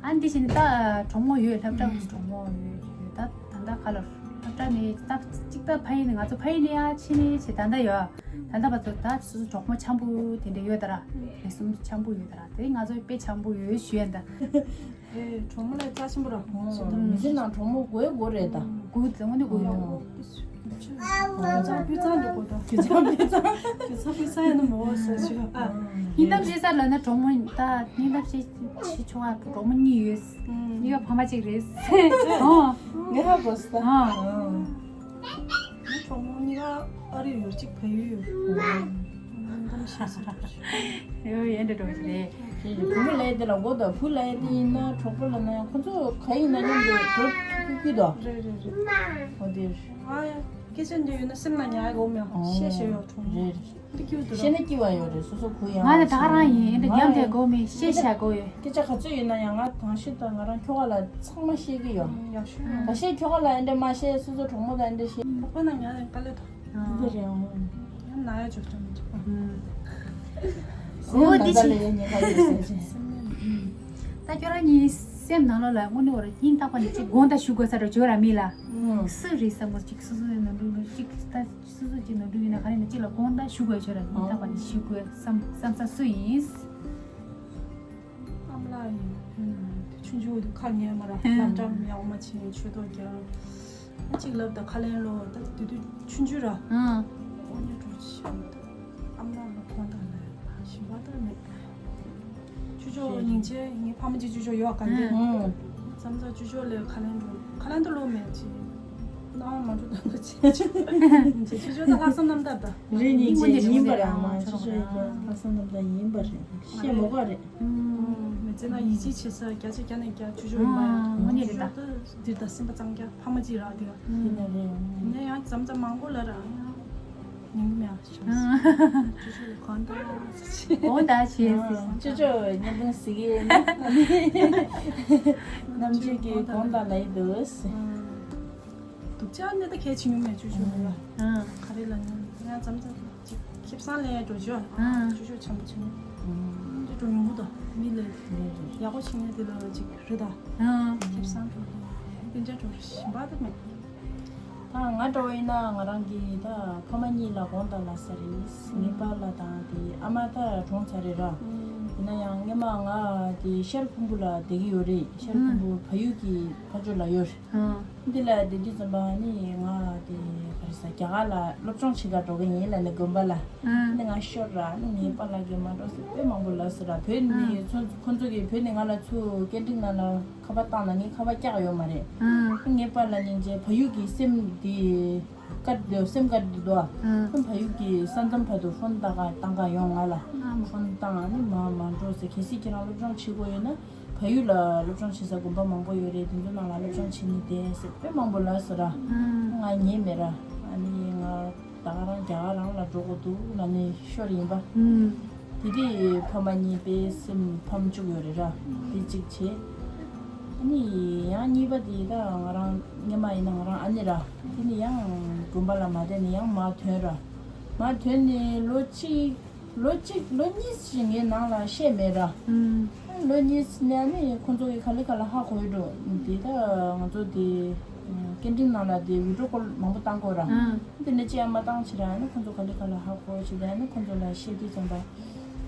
ཨ་འདི་བཞིན་ད་གྲོགས་མོ་ཡོད། སློབ་གྲྭ་གྲོགས་མོ་ཡོད་ཡོད། ད་ད་ད་ཁ་ལོ། སློབ་གྲྭ་ནས་ད་གཅིག་ད་ཕ་ཡུལ་ནས་ང་ཚོ་ཕ་ཡུལ་ནས་ཡར་ཕྱིན་ནས་བྱས་ད་ལྟ་ཡོད། ད་ལྟ་བར་དུ་ད་སོ་སོ་གྲོགས་མོ་འཆམ་པོ་དེ་འདྲ་ཡོད་ད་ར། རེ་ཟུང་འཆམ་པོ་ཡོད་ད་ར། དེ་ང་ཚོ་དཔེ་འཆམ་པོ་ཡོད་ཞུ་ཡ་ད། ཨེ། གྲོགས་མོ་ལ་རྩ་ཆེན་པོ་ར། མི་ཚེ་ནང་གྲོགས་མོ་དགོས་དགོས་རེད་ད། དགོས་དེ་དངོས་གནས་དགོས་ཡོད། ཨོ། སྤུས་གཙང་སྤུས་གཙང་དུ་དགོས་ད། སྤུས་གཙང་སྤུས་གཙང་སྤུས་གཙང་ཡིན་ན་མོ་ཟེར་ཞུ་ཨ། སྙིང་གཏམ་བཤད་ས་ལབ་ན་གྲོགས་མོ་ད་སྙིང་གཏམ་བཤད་བཤད་ཆོག་ཨ། གྲོགས་མོ་གཉིས་ཡོད། གཉིས་ཀ་ཕ་མ་གཅིག་རེད། ཨོ། ངས་ཧ་གོ་སོང་ད། ཨོ། ངའི་གྲོགས་མོ་གཉིས་ཀ་ཨ་རི་ཡོད། གཅིག་བལ་ཡུལ་ཡོད། ཨོ། སྙིང་གཏམ་བཤད་ས་འགྲོ་ཞིག་ཡོད་ཡན་འདྲ་འགྲོ་ཞིག་རེད། བུ་མོ་ལས་དེ་ལ་མགོ་དང་བུ་ལས་དེ་ཡིན་ན་གྲོགས་པོ་ལ་ན་ཡང་ཁོ་ཚོ་ག་ཡིན་ན་མཉམ་དུ་འགྲོ་ཐུབ་ཀྱི་འདུག་རེད་རེད་རེད། ཨོ་དེ་རེད། ང་ཡང་སྐད་ཆ་འདི་ཡོད་ན་སེམས་ལ་ཉར་དགོས་མེད། ཨོ། བཤད་ཤེས་ཡོད་གྲོགས་མོ། རེད་རེད། འདི་སྐྱིད་འདུག་ར། བཤད་ན་སྐྱིད་པ་ཡོད་རེད། སོ་སོ་གུ་ཡངས་ང་ནི་ད་ག་རང་ཡིན། འདི་ཡང་དེ་དགོས་མེད། བཤད་བཤད་དགོས་ཡོད། སྐད་ཆ་ག་ཚོད་ཡོད་ན་ཡང་ང་དང་ཤི་དང་ང་རང་ཁྱོ་ག་ལ་ཚང་མ་བཤད་ཀྱི་ཡོད། ཡག་ཤོས་ད་ཤེས་ཁྱོ་ག་ལ་འདྲ་མ་བཤད། སོ་སོ་གྲོགས་མོ་ལ་འདྲ་བཤད། ཁོ་ན་ང་ཡང་དཀའ་ལས་ད། འདི་རེད་ཨང་། ཡང་ན་ཡ་ཅོག་ཅོག་མི་འཇུག་པ། ཨོ་འདི་ཅི། ད་ལས་ཉེན་ཁ་ཡོད་ཟེར་ཅི། ད་ཁྱོད་རང་གཉིས་སེམས་ནང་ལོགས་ལ་དངོས་གནས་བར་སྙིང་ཐག་པ་ནས་ཅིག་དགོངས་དག་ཞུ་དགོས་ས་རེད་བརྗོད་ར་མི་ལ། སུ་རེད་བསམ་བློ་ཅིག་སོ་སོའི་ནོར་འཁྲུལ་ཅིག་ད་སོ་སོ་ཅིག་ནོར་འཁྲུལ་ཡིན་ན་ག་རེ་ཡིན་ན་ཅིག་ལ་དགོངས་དག་ཞུ་དགོས་བརྗོད་ར་སྙིང་ཐག་པ་ནས་ཞུ་དགོས་བསམ་བསམ་ས་སུ་ཡིན། ཨ་མ་ལགས་ཡིན། ཆུང་ཆུང་དུས་ཁ་ཉན་མ་ར་ལམ་འགྲམ་ཡག་མ་ཕྱིན་ཆོས་ཐོག་རྒྱག་ཨ་གཅིག་ལབ་ད་ཁ་ལན་ལོ་ད་དེ་དུས་ཆུང་ཆུང་ར། ཨང་། ཨོ་ཉོ་འགྲོ་ཆི་ཨ་མ་ལགས་ལ་ཁོང་དང་ལ་ཞིམ་པ་ད་མེད། ཆུ་ཆོ་སྙིང་རྗེ་ངའི་ཕ་མ་གཅིག་ཆུ་ཆོ་ཡོད་ག་འདི། ཨང་། བསམ་ཚ་ཆུ་ཆོ་ལས་ཁ་ལན་འགྲོ་ཁ་ལན་དུ་ལོ་མེད་ཅི། ནང་མ་འགྲོ་ད་ཆི་ཆི་ཆུ་ཆོ་ད་ལྷག་བསམ་རྣམ་དག་ད། རེད་ཉིན་གཅིག་ཡིན་པ་རེད། ཨ་མ་ཆུ་ཆོ་ཡིན་པ་ལྷག་བསམ་རྣམ་དག་ཡིན་པ་རེད། བཤད་མོ་ག་རེད། མི་ཚེ་ན་ཡིད་ཆེས་བྱེད་ས་བརྒྱ་ཆ་བརྒྱ་ནས་བརྒྱ་ཆུ་ཆོ་ཡིན་པ་ཡིན། དངོས་གནས་རེད་ད། འདིར་ད་སེམས་པ་གཙང་རྐྱང་ཕ་མ་གཅིག་རག་དེ་ག་ཡིན་ན་རེད། ཡིན་ན་ཡང་ཙམ་ཙམ་མང་པོ་ལ་རག་ཡང་ཉིན་གུང་ཡང་ཆུ་ཆོ་ལ་གང་ལྟར་ཆུ་ཆོ་ལ་གང་ལྟར་ཆུ་ཆོ་བརྙན་ཐུང་གཟིགས་ཡས་ནམ་རྒྱུན་གྱི་གང་ལྟར་ལ་ཡི་འདུག་སྡུག་ཅག་ནི་ད་གལ་ཆེ་ཉུང་མེད་ཆུ་ཆོ་ལ་ཡ། ག་རེ་ལ་ཉུང་ཡང་ཙམ་ཙམ་ཅིག་ཁེ་བཟང་ལས་འགྲོ་ཆོག་ཨང་། ཆུ་ཆོ་ཆེན་པོ་ཆེན་པོ། འདི་འགྲོ་ཡོང་གི་འདུག་མི་ལས་ཡག་པོ་བྱེད་མཁན་དེ་ལ་ཅིག་རེད་ད། ཨང་། ཁེ་བཟང་འགྲོ་འདི་འདྲ་འགྲོ་ཞིམ་པ་ད་མེད། ད་ང་འདྲ་བོ་ཡིན་ན་ང་རང་གི་ད་ཕ་མ་གཉིས་ལ་དགོངས་དག་ལ་ས་རེད། ངའི་པཱ་ལགས་དང་དེ་ཨ་མ་ད་གྲོངས་ཚར་རེད་ར། ཡིན་ན་ཡང་སྔོན་མ་ང་དེ་ཤར་ཁུམ་བུ་ལ་བསྡད་ཀྱི་ཡོད་རེད། ཤར་ཁུམ་བུ་ཕ་ཡུལ་གྱི་ཕ་ཇོ་ལ་ཡོད། ཨང་། འདི་ལ་བསྡད་དུས་ཙམ་པ་ནི་ང་དེ་ག་རེ་ཟ་རྒྱ་གར་ལ་སློབ་སྦྱོང་བྱེད་ག་འགྲོ་གི་ཡིན་ལ་ནི་དགོན་པ་ལ། ཨང་། ནི་ང་ཤོར་ར་ནི་ངའི་པཱ་ལགས་ཀྱིས་མ་འགྲོ་ཟེར་དཔེ་མང་པོ་ལབ་ཟེར་ར། བོད་ནི་ཚོ་ཁོ་ཚོ་གིས་བོད་ནི་ང་ལ་ཚུར་སྐད་འཕྲིན་ནང་ལ་ཁ་པར་བཏང་ན་ངས་ཁ་པར་བཀྱག་ཡོད་མ་རེད། ཨང་། ངའི་པཱ་ལགས་སྙིང་རྗེ་ཕ་ཡུལ་གྱི་སེམས་དེ་དཀར་དེ་སེམས་དཀར་དེ་དོ། ཨང་། ཕ་ཡུལ་གྱི་ས་མཚམས་བར་དུ་ཕོན་བཏང་ག་བཏང་ག་ཡོང་ང་ལ། ཨང་། ཕོན་བཏང་ནི་མ་མ་འགྲོ་ཟེར། གལ་སྲིད་ཁྱེད་རང་སློབ་སྦྱོང་བྱེད་དགོས་ཡོད་ན། ཕ་ཡུལ་ལ་སློབ་སྦྱོང་བྱེད་ས་དགོན་པ་མང་པོ་ཡོད་རེད། དེ་ཚོ་ནང་ལ་སློབ་སྦྱོང་བྱེད་ནི་བསྡད་ཟེར་དཔེ་མང་པོ་ལབ་སོང་ར། ང་ཉན་མེད་ར། ཨ་ནི་ང་ད་ག་རང་རྒྱ་གར་རང་ལ་འགྲོ་དགོས་འདུག་ལབ་ནས་ཤོར་ཡིན་པ། དེ་དུས་ཕ་མ་གཉིས་དཔེ་སེམས་ཕམ་བཅུག་ཡོད་རེད་ར། དེ་གཅིག་བྱས། ཨ་ནི་ཡང་གཉིས་པ་དེ་ད་ང་རང་སྔོན་མ་ཡིན་ན་ང་རང་ཨ་ནེ་ར། དེ་ནི་ཡང་དགོན་པ་ལ་མ་བསྡད་ནས་ཡང་མར་ཐོན་ར། མར་ཐོན་ནས་ལོ་གཅིག་ལོ་གཅིག་ལོ་གཉིས་ཤིག་ངའི་ནང་ལ་བཤད་མེད་ར། ཨུམ། ལོ་གཉིས་ནས་ནི་ཁོང་ཚོ་གི་ག་ལེ་ག་ལེ་ཧ་གོ་ཡི་འགྲོ། དེ་ད་ང་ཚོ་དེ་སྐད་འཕྲིན་ནང་ལ་དེ་བི་ཌི་ཡོ་ཀོལ་མང་པོ་བཏང་གོ་ར། ཨུམ། དེ་ནས་ཅི་ཡང་མ་བཏང་ཕྱིར་ནི་ཁོང་ཚོ་ག་ལེ་ག་ལེ་ཧ་གོ་བྱས་ནས་ནི་ཁོང་ཚོ་ལ་བཤད་དུས་ཙམ་པ།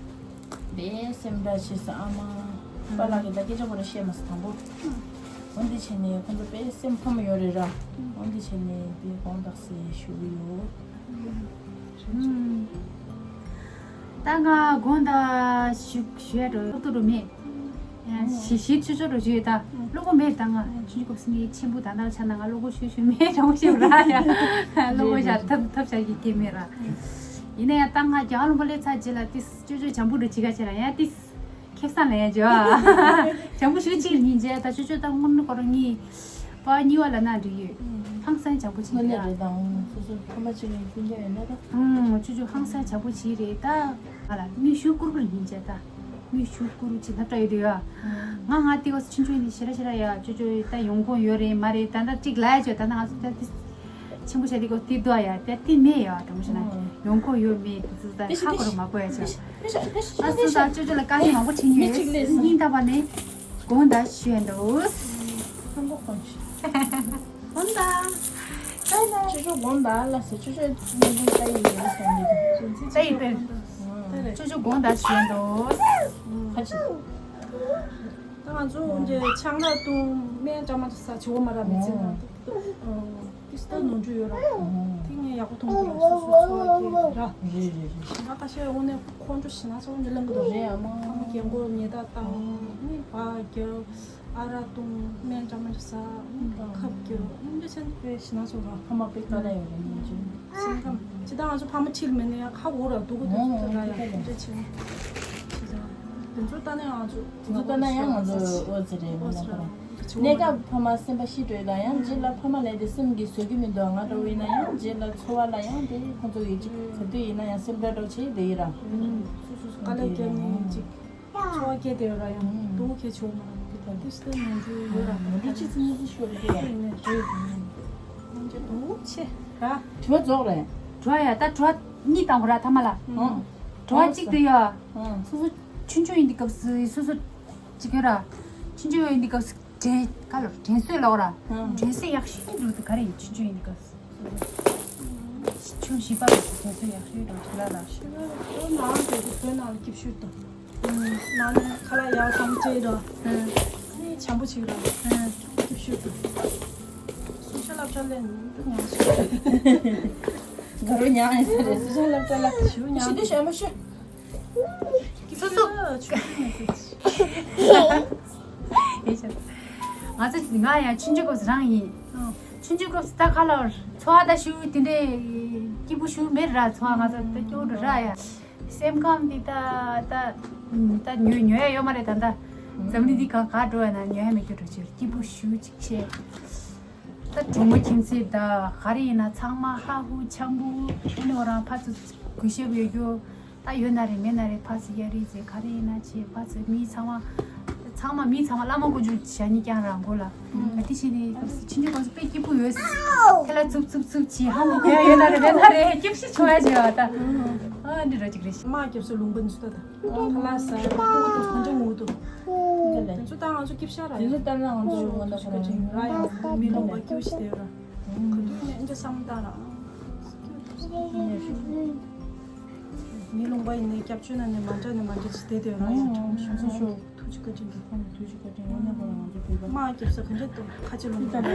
དཔེ་སེམས་ཁྲལ་བྱེད་ས་ཨ་མ། པཱ་ལགས་ཀྱིས་ད་སྐད་ཆ་ཁོ་ར་བཤད་མ་སོང་དང་པོ། འོ་འདི་བྱས་ནས་ཁོང་ཚོ་དཔེ་སེམས་ཕམ་ཡོད་རེད་ར། འོ་འདི་བྱས་ནས་དཔེ་དགོངས་དག་ཟེར་ཞུ་གི་ཡོད། ད་ང་དགོངས་དག་ཞུ་ཞུ་ཡ་འགྲོ་ཏོ་རུ་མེད། ཡང་ཞི་ཞི་ཆུ་ཆུ་རུ་ཞུ་ཡོད་ད། བློ་ཁོག་མེད་ད་ང་ཆུ་ཆུ་ཀོབ་སི་ནི་ཆེན་པོ་ད་ད་ཆ་ན་ང་བློ་ཁོག་ཞུ་ཞུ་མེད་དྲང་པོ་ཞུ་ར་ཡ། བློ་ཁོག་བཞག་ཐབས་ཐབས་བྱ་གི་སྐྱེ་མེད་ར། ཡིན་ན་ཡང་ད་ང་རྒྱ་གར་ལུང་པ་སླེབས་ཚར་རྗེས་ལ་ཏིས་ཆུ་ཆུ་བྱང་བུ་འགྲོ་ཅི་ག་བྱེད་ར་ཡ་ཏིས། ཁེ་བཟང་ལེན་ཡ་ཇོ། བྱང་བུ་ཞུ་གཅིག་ཉིན་རྗེས་ད་ཆུ་ཆུ་ད་སྔོན་ནུ་ཁོ་རང་གཉིས། པ་གཉིས་བ་ལ་ན་འགྲིག་ཡོད། ཧང་སང་བྱང་བུ་ཆེ་དངོས་གནས་རེད་ད། ཨང་། སོ་སོ་ཕ་མ་གཅིག་ལ་སྐྱོན་ཆ་ཡོད་ན་ད། ཨང་། ཆུ་ཆུ་ཧང་སང་བྱང་བུ་ཆེ་རེད་ད། ང་ལ་དངུལ་ཞུ་བསྐུར་བུ་ཉིན་རྗེས་ད། དངུལ་ཞུ་བསྐུར་བུ་ཆེ་སློབ་གྲྭ་ཡོད་དུས་ཡ། ང་ང་ཏི་གོ་ཆུང་ཆུང་ནི་ཞེ་ར་ཞེ་ར་ཡ་ཆུ་ཆུ་ད་ཡོང་ཁོང་ཡོད་རེད་མ་རེད་ད་ད་གཅིག་ལ་ཡ་ཆོ་ད་ད་ང་ཚོ་ད་ཏི། ཆེན་པོ་བྱས་ཏེ་ཀོ་ཏི་དོ་ཡ་ཏེ་ཏི་མེ་ཡ་དྲང་ཤ་ན་ཡོང་ཁོ་ཡོད་མེད་ཏི་ཙི་ད་ཁ་ཁོ་རུ་མ་གོ་ཡ་ཆ། ཨ་སུ་ད་ཅོ་ཅོ་ལ་དཀའ་ངལ་མང་པོ་ཕྱིན་ཡོད། སྙིང་ཐག་པ་ནས་དགོངས་དག་ཞུ་ཡ་འདུག་དགོངས་དག་ཆུ་ཆུ་དགོང་དག་ལ་ཟེར། ཆུ་ཆུ་ཉིན་གུང་ལྟ་ཡི་ཡོད་ཟེར་འདི་དང་། ལྟ་ཡི་དེ། ཆུ་ཆུ་དགོང་དག་བྱས་འདུག་ཁ་ཅིག་ད་ང་ཚོ་འདི་ཆང་རག་བཏུང་སྨན་འདྲ་མ་ཟ་བྱེད་འོ་མ་ར་མི་ཚེ་ནང་དུ། ཏིས་ཏ་ནོར་འཁྲུལ་ཡོད་ར། དེ་ངས་ཡག་པོ་མཐོང་གི་ར། སོ་སོ་འཚོ་བ་སྐྱེལ་གི་ར། རེད་རེད་རེད། ཞེ་དྲག་ཁ་ཤས་འོ་ནས་ཁོང་ཁྲོ་ཞེ་ན་ཚ་བོ་འདི་ལངས་གི་འདུག་རེད་ཨ་མ། ཕ་མ་རྒན་གོག་ཉེས་དག་བཏང་ནི་བག་རྒྱབ། ཨ་རག་བཏུང་སྨན་འདྲ་མ་འདྲ་ཟ། ཁབ་རྒྱབ་འདི་ཚན་དཔེ་ཞེ་ན་ཚ་བོ་ར། ཕ་མ་དཔེ་དཀའ་ལས་ཡོད་རེད་ཉིན་རྒྱུན། སེམས་ཁམས་ཇི་ལྟར་ང་ཚོ་ཕ་མ་ཁྲིད་མེད་ན་ཡང་ཁ་འོ་ར་སྡུག་གི་འདུག་ཚོ་ད་ཡ་འདི་འདྲ་བྱེད། ཇི་ལྟར་དེ་ཚོ་ལྟ་ན་ཡང་ང་ཚོ། དེ་ཚོ་ལྟ་ན་ཡང་ང་ཚོ་འོ་ཙི་རེད་མ་ན་ཁོ་རང་། གནས་སྐབས་ཕ་མ་སེམས་པ་ཤི་འགྲོ་ཡི་དང་ཡང་རྗེས་ལ་ཕ་མ་ལས་དེ་སེམས་ཀྱིས་བཟོད་ཀྱི་མི་འདུག་ང་འདྲ་བོ་ཡིན་ན་ཡང་རྗེས་ལ་འཚོ་བ་ལ་ཡང་དེ་ཁོང་ཚོ་ཡིད་ཆེས་ཟེར་དུས་ཡིན་ན་ཡང་སེམས་ཁྲལ་འདྲ་བོ་བྱེད་བསྡད་ཡི་ར། སོ་སོ་སོ་དཀའ་ལས་བརྒྱབ་ནས་ཅིག་འཚོ་བ་སྐྱེལ་བསྡད་ཡོད་ར། ཡང་སྡུག་གི་ཆེ་བོ་མ་ར་མི་དེ་ད་དེ་སེམས་ནོར་འཁྲུལ་ཡོད་ར། ནོར་འཁྲུལ་ཅི་ཙམ་ཡིན་ཤོད་རེད། ཡིན་ནས་འདྲེ་ཡིན་ནས་སྡུག་ཆེ་ར། དྲི་བ་རྫོགས་རེད། དྲི་བ་ཡ་ད་དྲི་བ་གཉིས་བཏང་དགོས་ར་ཐ་མ་ལ། དྲི་བ་གཅིག་དེ་ཡ། སོ་སོ་ཆུང་ཆུང་ཡིན་དུས་སྐབས་སུ་སོ་སོ་ཅིག་ཡོད་ར། ཆུང་ཆུང་ཡིན་དུས་སྐབས་སུ་དྲན་ག་ལོར་དྲན་གསོས་ལོག་ར། དྲན་གསོས་ཡག་ཤོས་འགྲོ་དུས་ག་རེ་ཡིན། ཆུང་ཆུང་ཡིན་དུས་སྐབས་སུ་ཆུང་བྱིས་པ་ལ་དྲན་གསོས་ཡག་ཤོས་འགྲོ་དུས་ལ་ལ། ཤི་ལ་ལ་ནང་དུ་དུས་བོད་ནང་ལ་སྐྱིད་ཤོས་དང་། ནང་ནས་ཁ་ལག་ཡག་ཙམ་སྤྲད་ར། ནི་བྱམས་པོ་བྱེད་ར། སྐྱིད་ཤོས་དང་། སུ་ཤ་ལབ་ཤ་ལེན་ཉང་ཤོས། དགའ་རོ་ཉང་ཡིན་ས་རེད། སུ་ཤ་ལབ་ཤ་ལ་ཞུ་ཉང་། ཤི་དུས་ཤ་མ་ཤོད། སོ་སོ། ང་ཚོ་ང་ཡང་ཆུང་ཆུང་སྐབས་སུ་རང་ཡིན། ཆུང་ཆུང་སྐབས་སུ་ད་ཁ་ལ་འཚོ་བ་ད་ཞུ་དེ་འདྲའི་སྐྱིད་པོ་ཞུ་མེད་ར། འཚོ་བ་ང་ཚོ་ད་སྐྱོ་རུ་ར་ཡ། སེམས་ཁམས་འདི་ད་ད་ད་ཉོ་ཉོ་ཡ་ཡོད་མ་རེད། ད་ད་འཛམ་གླིང་འདི་གང་ག་འགྲོ་ཡ་ན་ཉོ་ཡ་མེད་རྒྱུ་འགྲོ་ཕྱིར་སྐྱིད་པོ་ཞུ་ཅིག་བྱས། ད་གྲོགས་མོ་ཁྱིམ་མཚེས་ད་ག་རེ་ཡིན་ན་ཚང་མ་ཧ་ཧུ་ཆང་བུ་ཨ་ནི་འོ་རང་ཕར་ཚུར་གུས་ཞབས་ཡོད་རྒྱུ། ད་ཡོད་ན་རེད་མེད་ན་རེད་ཕར་ཚུར་གཡར་རེས་ཟེར། ག་རེ་ཡིན་ན་བྱས་ཕར་ཚུར་མི་ཚང་མ་ཚང་མ་མི་ཚང་མ་བླ་མ་དཀོན་མཆོག་བྱ་ཉིད་ཀྱང་རང་མགོ་ལ། ད་དེ་བྱས་ནས་ཆུང་ཆུང་སྐབས་སུ་དཔེ་སྐྱིད་པོ་ཡོད། དེ་ལ་ཚུབ་ཚུབ་ཚུབ་བྱས་ཧ་མ་གོ་ཡ་ཡོད་ན་རེད་མེད་ན་རེད་སྐྱིད་ཤི་ཆོག་ཡ་བྱས་བ་ད། ཨ་འདི་འདྲ་ཅིག་རེད། དམག་རྒྱབ་སོ་ལུང་པ་ནི་སུ་ད་ད། ཁ་ལག་ཟ་ཡ་ལུང་པ་དེ་ཚོ་གང་ཅང་ངུ་འདུག་དེ་ཚོ་ད་ང་ཚོ་སྐྱིད་ཤ་ར་དེ་ཚོ་ལྟར་ན་ང་ཚོ་ངོ་ན་ཁོ་རང་ར་ཡང་མི་ལུང་པ་སྐྱིད་ཤི་དེ་ར། ག་དུས་ནས་འདི་བསམ་བཏང་ར། མི་ལུང་པ་ཡིན་ནའི་སྐྱབས་བཅོལ་ན་ནས་མ་འདྲ་ནས་མ་འདྲ་ཞིག་བསྡད་དེ་ར་ཡང་ཁྲོམ་ཤོང་ཤོག་ཐུགས་རྗེ་བཀའ་དྲིན་གྱིས་ཁོང་ཐུགས་རྗེ་བཀའ་དྲིན་ཡོད་ན་ཁོ་རང་ང་ཚོ་བོད་པ་དམག་རྒྱབ་ས་ག་འདྲ་འདུག་ཁ་ཆེ་ལུང་པ་སྐྱིད་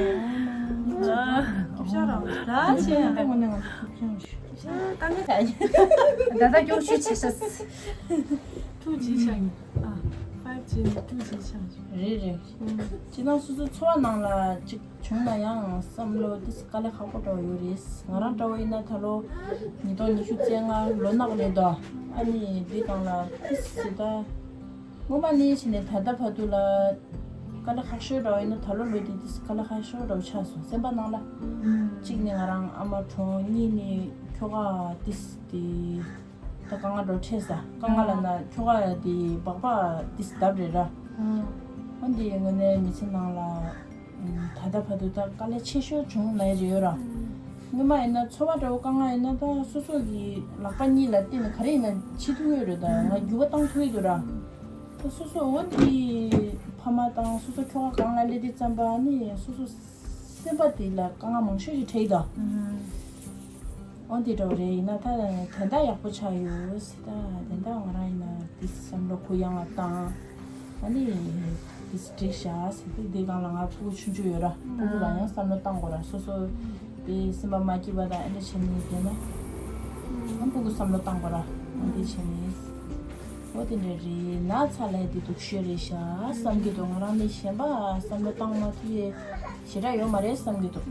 ཤ་ར་ར་ཆེ་ཡང་ད་ངོ་ནས་ང་ཚོ་ཐུགས་ཆེན་ཞུ། ད་ནི་ད་ལྟ་སྐྱོ་ཤོས་ཆེ་ཤ། ཐུགས་རྗེ་ཆེ། ཨ། ཕའིབ་ཇི་ནི་ཐུགས་རྗེ་ཆེ། རེད་རེད། ཅི་ན་སོ་སོ་འཚོ་བ་ནང་ལ་ཅིག་བྱུང་ན་ཡང་བསམ་བློ་དེ་དཀའ་ལས་ཁག་པོ་འདྲ་བོ་ཡོད་རེད། ང་རང་འདྲ་བོ་ཡིན་ན་ད་ལོ་ཉིས་སྟོང་ཉི་ཤུ་རྩ་ལྔ་ལོ་ནག་རེད་དོ། ཨ་ནི་འདི་སྒང་ལ་དེ་སི་ད་སྔོན་མ་ནས་བྱས་ནས་ད་ལྟ་བར་དུ་ལ་དཀའ་ལས་ཁག་ཤོས་འདྲ་བོ་ཡིན་ན་ད་ལོ་ལོ་དེ་དེ་སི་དཀའ་ལས་ཁག་ཤོས་འདྲ་བོ་ཆགས་སོང་སེམས་པ་ནང་ལ། གཅིག་ནས་ང་རང་ཨ་མ་གྲོངས། གཉིས་ནས་ཁྱོ་ག་དེ་སི་དེ། ད་དཀའ་ངལ་འགྲོ་འཕྲད་ས་དཀའ་ངལ་ལ་ན་ཁྱོ་ག་དེ་སྦག་སྦག་དེ་སི་བརྡབ་རེད་ར། ཨ་འདི་ངོས་ནས་མི་ཚེ་ནང་ལ་ད་ལྟ་བར་དུ་ད་དཀའ་ལས་ཆེ་ཤོས་བྱུང་ལ་རེད་ཡོད་ར། སྔོན་མ་ཡིན་ན་འཚོ་བ་འདྲ་བོ་དཀའ་ངལ་ཡིན་ན་ད་སོ་སོ་གི་ལག་པ་གཉིས་ལ་བརྟེན་ནས་ག་རེ་ཡིན་ན་བྱེད་ཐུབ་ཡོད་རེད། ད་ང་རྒྱུ་བ་བཏང་ཐུབ་ཡོད་ར། ད་སོ་སོ་འོ་དེ་ཕ་མ་དང་སོ་སོ་ཁྱོ་ག་གང་ལ་སླེབས་དུས་ཙམ་པ་ནི་སོ་སོ་སེམས་པ་དེ་ལ་དཀའ་ངལ་མང་ཤོས་ཤིག་འཕྲད་ཡོད་ད། འོ་འདི་འདྲ་བོ་རེད། ཡིན་ན་ད་དོན་དག་ཡག་པོ་ཆགས་ཡོད་ཟེར། ད་དོན་དག་ང་རང་ཡིན་ན་དེ་བསམ་བློ་གུ་ཡངས་ལ་བཏང་། ཨ་ནི་དེ་འགྲིག་བཞག་ཟེར་དུས་འདི་སྒང་ལ་ང་ཕྲུ་གུ་ཆུང་ཆུང་ཡོད་ར། ཕྲུ་གུ་ལ་ཡང་བསམ་བློ་བཏང་དགོས་ར། སོ་སོ་དེ་སེམས་པ་མ་སྐྱིད་པ་དང་ཨ་འདྲ་བྱས་ནས་བསྡད་ན་ཨ་ཕྲུ་གུ་བསམ་བློ་བཏང་དགོས་ར། ཨ་འདི་བྱས་ནས་འོ་དེ་འདྲ་རེད། ན་ཚ་ལས་དེ་སྡུག་ཤོས་རེད་ཤག་བསམ་གྱི་འདུག་ང་རང་ལས་གཞན་པ་བསམ་བློ་བཏང་མ་ཐུབ་ཡས་ཞེ་དྲག་ཡོད་མ་རེད་བསམ་གྱི་འདུག་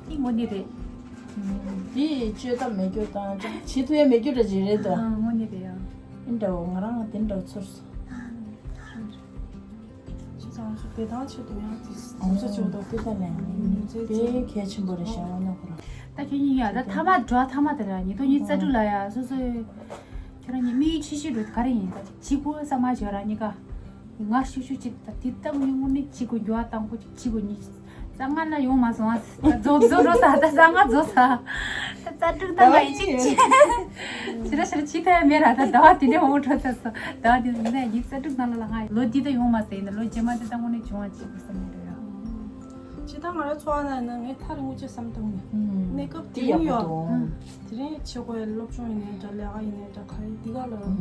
དེ་དངོས་གནས་རེད། དེ་བཅོས་ཐབས་མེད་རྒྱུ་དང་བྱེད་ཐུབ་ཡས་མེད་རྒྱུ་འདྲ་ཅིག་རེད་དོ། ཨ་དངོས་གནས་རེད་ཡ། ཨེ་འདྲ་བོ་ང་རང་དེ་འདྲ་བོ་ཚོར་སོང་། ཅི་ཙང་སུ་བེ་ཐང་ཆེད་དུ་ཡང་དེ་ཨོ་ཟུ་ཆེ་བོ་དང་དེ་ལྟ་ལས་ཡང་དེ་གལ་ཆེན་པོ་རེད་ཤག་འོ་ན་ཁོ་རང་། ད་ཁྱོད་གཉིས་ཡ་ད་ཐ་མ་འགྲོ་ཐ་མ་དེ་ལ་ཉིས་སྟོང་ཉི་ཤུ་རྩ་དྲུག་ལ་ཡ་སོ་སོའི་ཁྱོད་རང་གཉིས་དམིགས་ཡུལ་ཆེ་ཤོས་འགྲོ་ག་རེ་ཡིན་ད་གཅིག་པུ་བསམ་མ་བྱོས་ར་གཉིས་ཀ་ང་ཤུ་ཤུ་ཅིག་ད་དེ་ལྟ་བུ་ནི་དངོས་གནས་གཅིག་གོ་འགྱུར་བ་བཏང་གོ་གཅིག་གོ་གཉིས་གཙང་མ་ལ་ཡོང་མ་སོང་ཨ། ད་རྫོགས་རྫོགས་རོ་ས་ད་གཙང་མ་རྫོགས་ས་ད་རྩ་དྲུག་ད་ང་ཡི་གཅིག་ཅི་ཞེ་ད་ཞེ་ད་ཅི་ཐ་ཡ་མེད་ར། ད་ཟླ་བ་དེ་འདྲ་འོང་འགྲོ་ཚར་སོང་། ཟླ་བ་དེ་ནས་ཡིག་རྩ་དྲུག་ནང་ལ་ང་ལོ་འདི་ད་ཡོང་མ་སོང་། ཡིན་ན་ལོ་རྗེས་མ་དེ་ད་དངོས་གནས་བྱུང་བ་ཅིག་གོ་བསམ་ཡོད་ར། སྤྱིར་བཏང་ང་རང་འཚོ་བ་ནང་ན་ངས་ཐག་རིང་པོ་ཅིག་བསམ་བཏང་ནས། ཨུམ། གནས་སྐབས་དེ་དེ་ཡག་རིང་པོ་ཡོད། འདུག་ཨུམ། དེ་རིང་བྱེད་དགོས་ཡ་སློབ་སྦྱོང་ཡིན་ནའི་འདྲ། ལས་ཀ་ཡིན་ནའི་འདྲ། ག་རེ་འདི་ག་ལ་ཨུམ།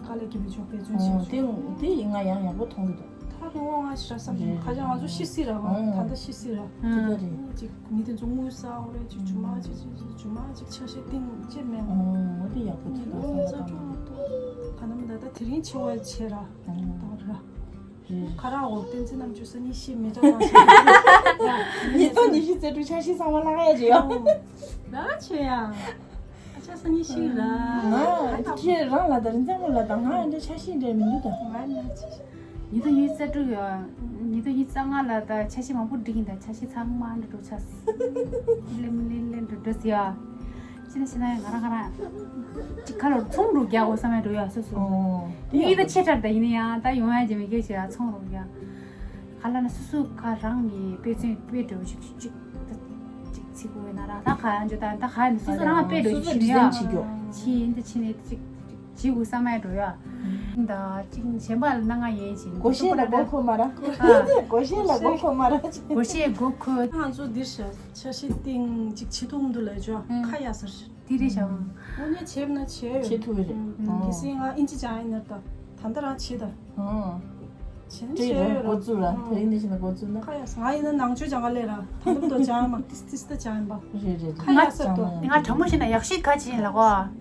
དཀའ་ལས་ཁྱད་པར་ཅུང་འབད་བརྩོན་ཨོ། བྱེད་དེ་དེ་ང་ཡང་ཡག་པོ་མཐོང་གི་འདུག་ཐག་རིང་པོ་ང་ཞེ་དྲག་བསམ་གྱི་མེད། ཁ་ཅིག་ང་ཚོ་ཤི་སྲིད་ར། ཨོ། ད་ལྟ་ཤི་སྲིད་ར། དེ་ག་རེད། ཅིག་མི་དེ་ཚོ་དངུལ་བསགས་རེད། ཅིག་ཇུ་མ་ཅིག་ཅིག་ཅིག་ཇུ་མ་ཅིག་ཆ་ཤས་གཏིང་ཅེས་མེད། ཨོ། དེ་ཡག་པོ་བྱེད་དགོས་བསམ་པ་བཏང་། ག་ནམ་ད་ལྟ་དེ་རིང་ཆེ་བ་བྱེད་ར། ད་ར། ཁ་རག་འོ་བསྟན་འཛིན་རྣམ་དཔྱོད་སང་ཉིན་ཤི་མི་འདྲ་བ་ཞིག་ཉིས་སྟོང་ཉི་ཤུ་རྩ་དྲུག་འཆར་གཞི་ཚང་མ་བརླག་ཡ་ཅིག་ཡོད། ད་ཆེ་ཡ། ཨ་ཅག་སང་ཉིན་ཤི་ར། ང་ཁྱེད་རང་ལ་དང་རིན་ཚང་མ་ལ་དང་ང་འདྲ་འཆར་གཞི་འདྲ་མི་འདུག་ད། ང་ནི་ཆེ་ཤི། ཉིས་སྟོང་ཉི་ཤུ་རྩ་དྲུག་ཡོད། ཉིས་སྟོང་ཉི་ཤུ་རྩ་ལྔ་ལ་ད་འཆར་གཞི་མང་པོ་སྒྲིག་གིན། ད་འཆར་གཞི་ཚང་མ་འདྲ་འགྲོ་ཆགས། ལེམ་ལེམ་ལེམ་འགྲོ་འགྲོ་ཟེར་ཡ། ཅི་ན་ཤི་ན་ང་རང་ང་རང་ཅིག་ཁ་ལོར་ཚོང་རུ་རྒྱག་དགོས་བསམ་ཡ་འགྲོ་ཡ་སོ་སོ། ཨོ། དེ་ཡིན་ད་ཆེ་དྲགས་ད་ཡིན་ན་ཡང་ད་ཡོང་ཡ་ཅིག་མི་སྐྱེ་ཞེ་ཡ་ཚོང་རུ་རྒྱག་ཁ་ལ་ན་སོ་སོ་ཁ་རང་གི་དཔེ་ཚོན་དཔེ་འགྲོ་ཅིག་ཅིག་ཅིག་ཚིག་གོ་ན་ར་ད་ཁ་ཡང་འཇོ་ད་ད་ཁ་ཡང་སོ་སོ་རང་དཔེ་འགྲོ་ཅིག་ཤི་ན་ཡ། ཆི་ཡིན་ད་ཆི་ནས་ཅིག་ཅིག་བྱེད་དགོས་བསམ་ཡ་འགྲོ་ཡ། ད་ཅིག་གཞན་པ་ལ་ན་ང་ཡིན་ཅིག་སྒོར་གཞས་ལ་མགོ་འཁོར་མ་ར། ཨ། སྒོར་གཞས་ལ་མགོ་འཁོར་མ་ར། སྒོར་གཞས་མགོ་འཁོར། ང་ཚོ་འདིར་ཤ་ཤི་ཏིང་ཅིག་ཆི་ཐུག་མདུ་ལ་ཅོ་ཁ་ཡ་སར་ཤི། དེ་རེད་ཤག་དངོས་གནས་བྱེད་ན་བྱེད་ཡོད། བྱེད་ཐུབ་རེད། གལ་སྲིད་ང་ཨིན་ཇི་སྦྱང་ཡིན་ན་ད་ད་ལྟ་རང་བྱེད་ད། བྱེད་ན་བྱེད་ཡོད་ར། འགོ་བཙུགས་ར་དེ་རིང་འདི་བྱས་ན་འགོ་བཙུགས་ན། ཁ་ཡ་སར་ང་ཡིན་ན་ནང་ཆོས་སྦྱང་ག་ལས་ར་ད་ལྟ་མདོ་སྦྱང་མ་ཏིས་ཏིས་ད་སྦྱང་ཡིན་པ། རེད་རེད། ཁ་ཡ་སར་དོ། ང་དྲང་མོ་བཤད་ན་ཡག་ཤོས་ག་ཅི་ཡིན་ལ་གོ།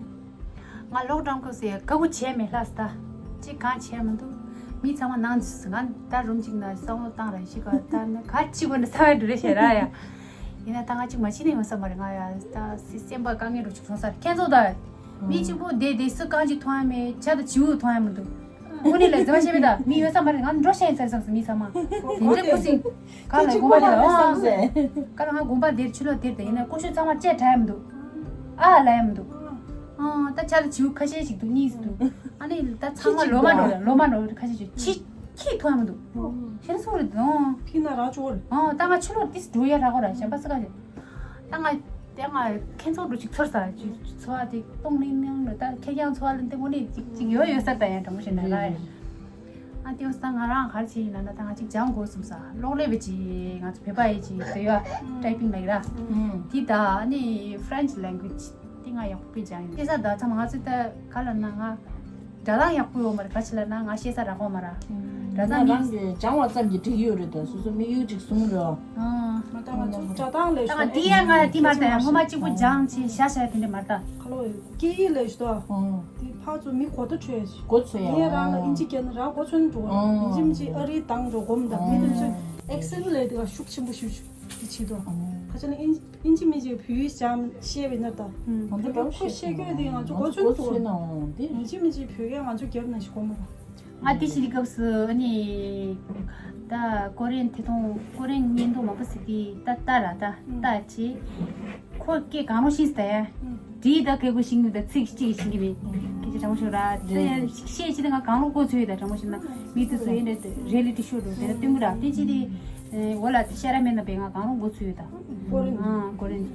ང་ལོག་ཌའོན་ཁུག་སེ་ཀ་ཀུ་བྱས་མེད་ལྷ་ས་ད། ཅིག་གང་བྱས་མི་འདུག་མི་ཚང་མ་ནང་འཛུལ་ང་ད་རུམ་གཅིག་ན་བསམ་བློ་བཏང་ར་ཤི་ག་ད་ནི་ག་ཅི་གོ་ན་ས་བའི་འགྲོ་རེ་བྱས་ར་ཡ། ཡིན་ན་ད་ང་ཅིག་མ་ཅི་ནས་ཡོང་ས་མ་རེད། ང་ཡ་ད་སེམས་པ་དཀའ་ངལ་འགྲོ་ཅིག་སོང་ས་ཁྱེད་ཚོ་ད། མི་གཅིག་པུ་བསྡད་བསྡད་སུ་གང་ཅིག་མཐོང་ཡ་མེད། ཇ་དང་བྱིའུ་མཐོང་ཡ་མི་འདུག་དངོས་གནས་ལ་རྫུན་མ་བཤད་མེད་ད། མི་ཡོད་ས་མ་རེད། ང་འགྲོ་ཤེས་ཚར་བསམ་སོང་མི་ཚང་མ། དེ་འདྲ་སྐུ་སྲིང་། ག་ལ་དགོན་པ་དེར་ཨ། ག་ལ་ང་དགོན་པ་དེར་ཕྱི་ལོགས་དེར་དེ་ཡིན་ན་ཀུ་ཤུ་གཙང་མ་བཅད་དྲ་ཡ་མི་འདུག་ཨ་ལ་ཡ་མི་འདུག་ཨ་ད་ཆ་ལ་བྱིའུ་ཁ་ཤས་ཤིག་འདུག་གཉིས་སུ་འདུག་ཨ་ནི་ད་ཚང་མ་ལོ་མ་འགྲོ་ལོ་མ་འགྲོ་ཁ་ཤས་ཤིག་ཕྱི་ཁྱི་མཐོང་ཡ་མི་འདུག་ཤེས་སོང་རེད་དོ། ཕི་ན་ར་ཅོར། ཨ་ད་ང་ཕྱི་ལོགས་ཏིས་འགྲོ་ཡ་ར་གོ་ར་གཞན་པ་སི་ཀ་ཞིག་ད་ང་དེ་ང་ཁྱེད་ཚོ་འགྲོ་ཅིག་ཚོར་ས་ཅིག་ཚོར་བ་དེ་སྟོང་ལིང་ལིང་ལ་ད་ཁྱེད་རང་ཚོར་བ་ལ་འདི་དངོས་གནས་ཅིག་ཅིག་ཡོད་ཡོད་ས་ད་ཡ་དྲང་པོ་བཤད་ན་ར་ཡ། ཨ་དེ་འོ་ས་ད་ང་རང་ག་རེ་བྱེད་ཡིན་ན་ན་ད་ང་ཅིག་སྦྱང་དགོས་བསམ་ས་གློག་ཀླད་པ་ཅིག་ང་ཚོ་བོད་པ་ཡི་ཅིག་དེ་ཡོད་ཊའི་པིང་ལ་ཡི་ར། དེ་ད་ཨ་ནི་French language དེ་ང་ཡག་པོ་དཔེ་སྦྱང་ཡིན། དེ་ས་ད་ཚང་མ་ང་ཚོ་ད་ག་ལ་ན་ང་སྒྲ་གདངས་ཡག་པོ་ཡོད་མ་རེད། ག་ཅི་ལ་ན་ང་ཤེས་ས་རག་གོ་མ་ར། སྒྲ་གདངས་རང་གིས་སྦྱང་བ་ཙམ་གྱིས་འགྲིག་ཡོད་རེད། ད་སོ་སོ་དམིགས་ཡུལ་ཅིག་བཟུང་རོགས། ཨ་ང་ད་ང་ཚོ་སྒྲ་གདངས་ལས་ད་ང་དེ་ཡ་ང་དེ་མ་ད་ཡ་ངོ་མ་གཅིག་པུ་སྦྱང་ཅིག་བྱ་བྱ་དེ་འདྲ་མ་ད། ཁ་ལོ་སྐད་ཡིག་ལས་ཞུ་ད། དེ་ཕར་ཚུར་མི་གོ་ད་འཕྲོད་ཡ་ཞིག་གོ་ཚོད་ཡ། ངས་རང་ལ་ཨིན་ཇི་སྐད་ན་རང་གོ་ཚོད་འགྲོ་བ་ཡིན་ཅི་མི་ཅི་ཨ་རིའི་གདངས་འགྲོ་གོམ་ད་མི་དེ་ཚོས་accent ལས་དེ་ག་ཤུགས་ཆེན་པོ་ཞུ་ཞུ་དེ་བྱེད་དོ། ཁ་ཆེ་ན་ཨིན་ཨིན་ཇི་མི་ཅིག་བོད་ཡིག་སྦྱང་ཤེས་པའི་ན་ད། ང་ཚོ་བོད་ཡིག་ཁོ་ཤེས་ཀྱི་དེ་ང་ཚོ་གོ་ཚོད་འགྲོ་བ་ཡིན་ཅི་མི་ཅིག་བོད་སྐད་ང་ཚོ་རྒྱབ་ན་ཞིག་གོ་མ་ད། ང་དེ་ཞིག་གི་སྐབས་སུ་ཨ་ནི་ད་ཀོ་རེན་ཐད་གཏོང་ཀོ་རེན་བརྙན་ཐུང་མང་པོ་ཟེར་དེ་ད་ལྟ་ར་ད་ལྟ་བྱེད། ཁོ་སྐད་གང་རུང་ཤེས་ཟེར་ཡ། བྲིས་ད་སྐད་གོ་ཤེས་ཀྱི་མེད། ད་ཚིག་གཅིག་ཤེས་ཀྱི་མེད། སྐད་ཆ་དྲང་པོ་ཤོད་ར་ད་ཡ་ཤེས་ཤེས་ད་ང་གང་རུང་གོ་ཚོད་ཡོད། ད་དྲང་པོ་ཤོད་ན་མི་དེ་ཚོ་ཡིན་ད་རི་ལི་ཊི་ཤོ་རུ་དེ་ད་སྟོན་གི་ར་དེ་ཅི་དེ་འོ་ལ་དེ་ཤ་ར་མེད་ན་པས་ང་གང་རུང་གོ་ཚོད་ཡོད་ད། ཀོ་རེན། ཨ་ཀོ་རེན།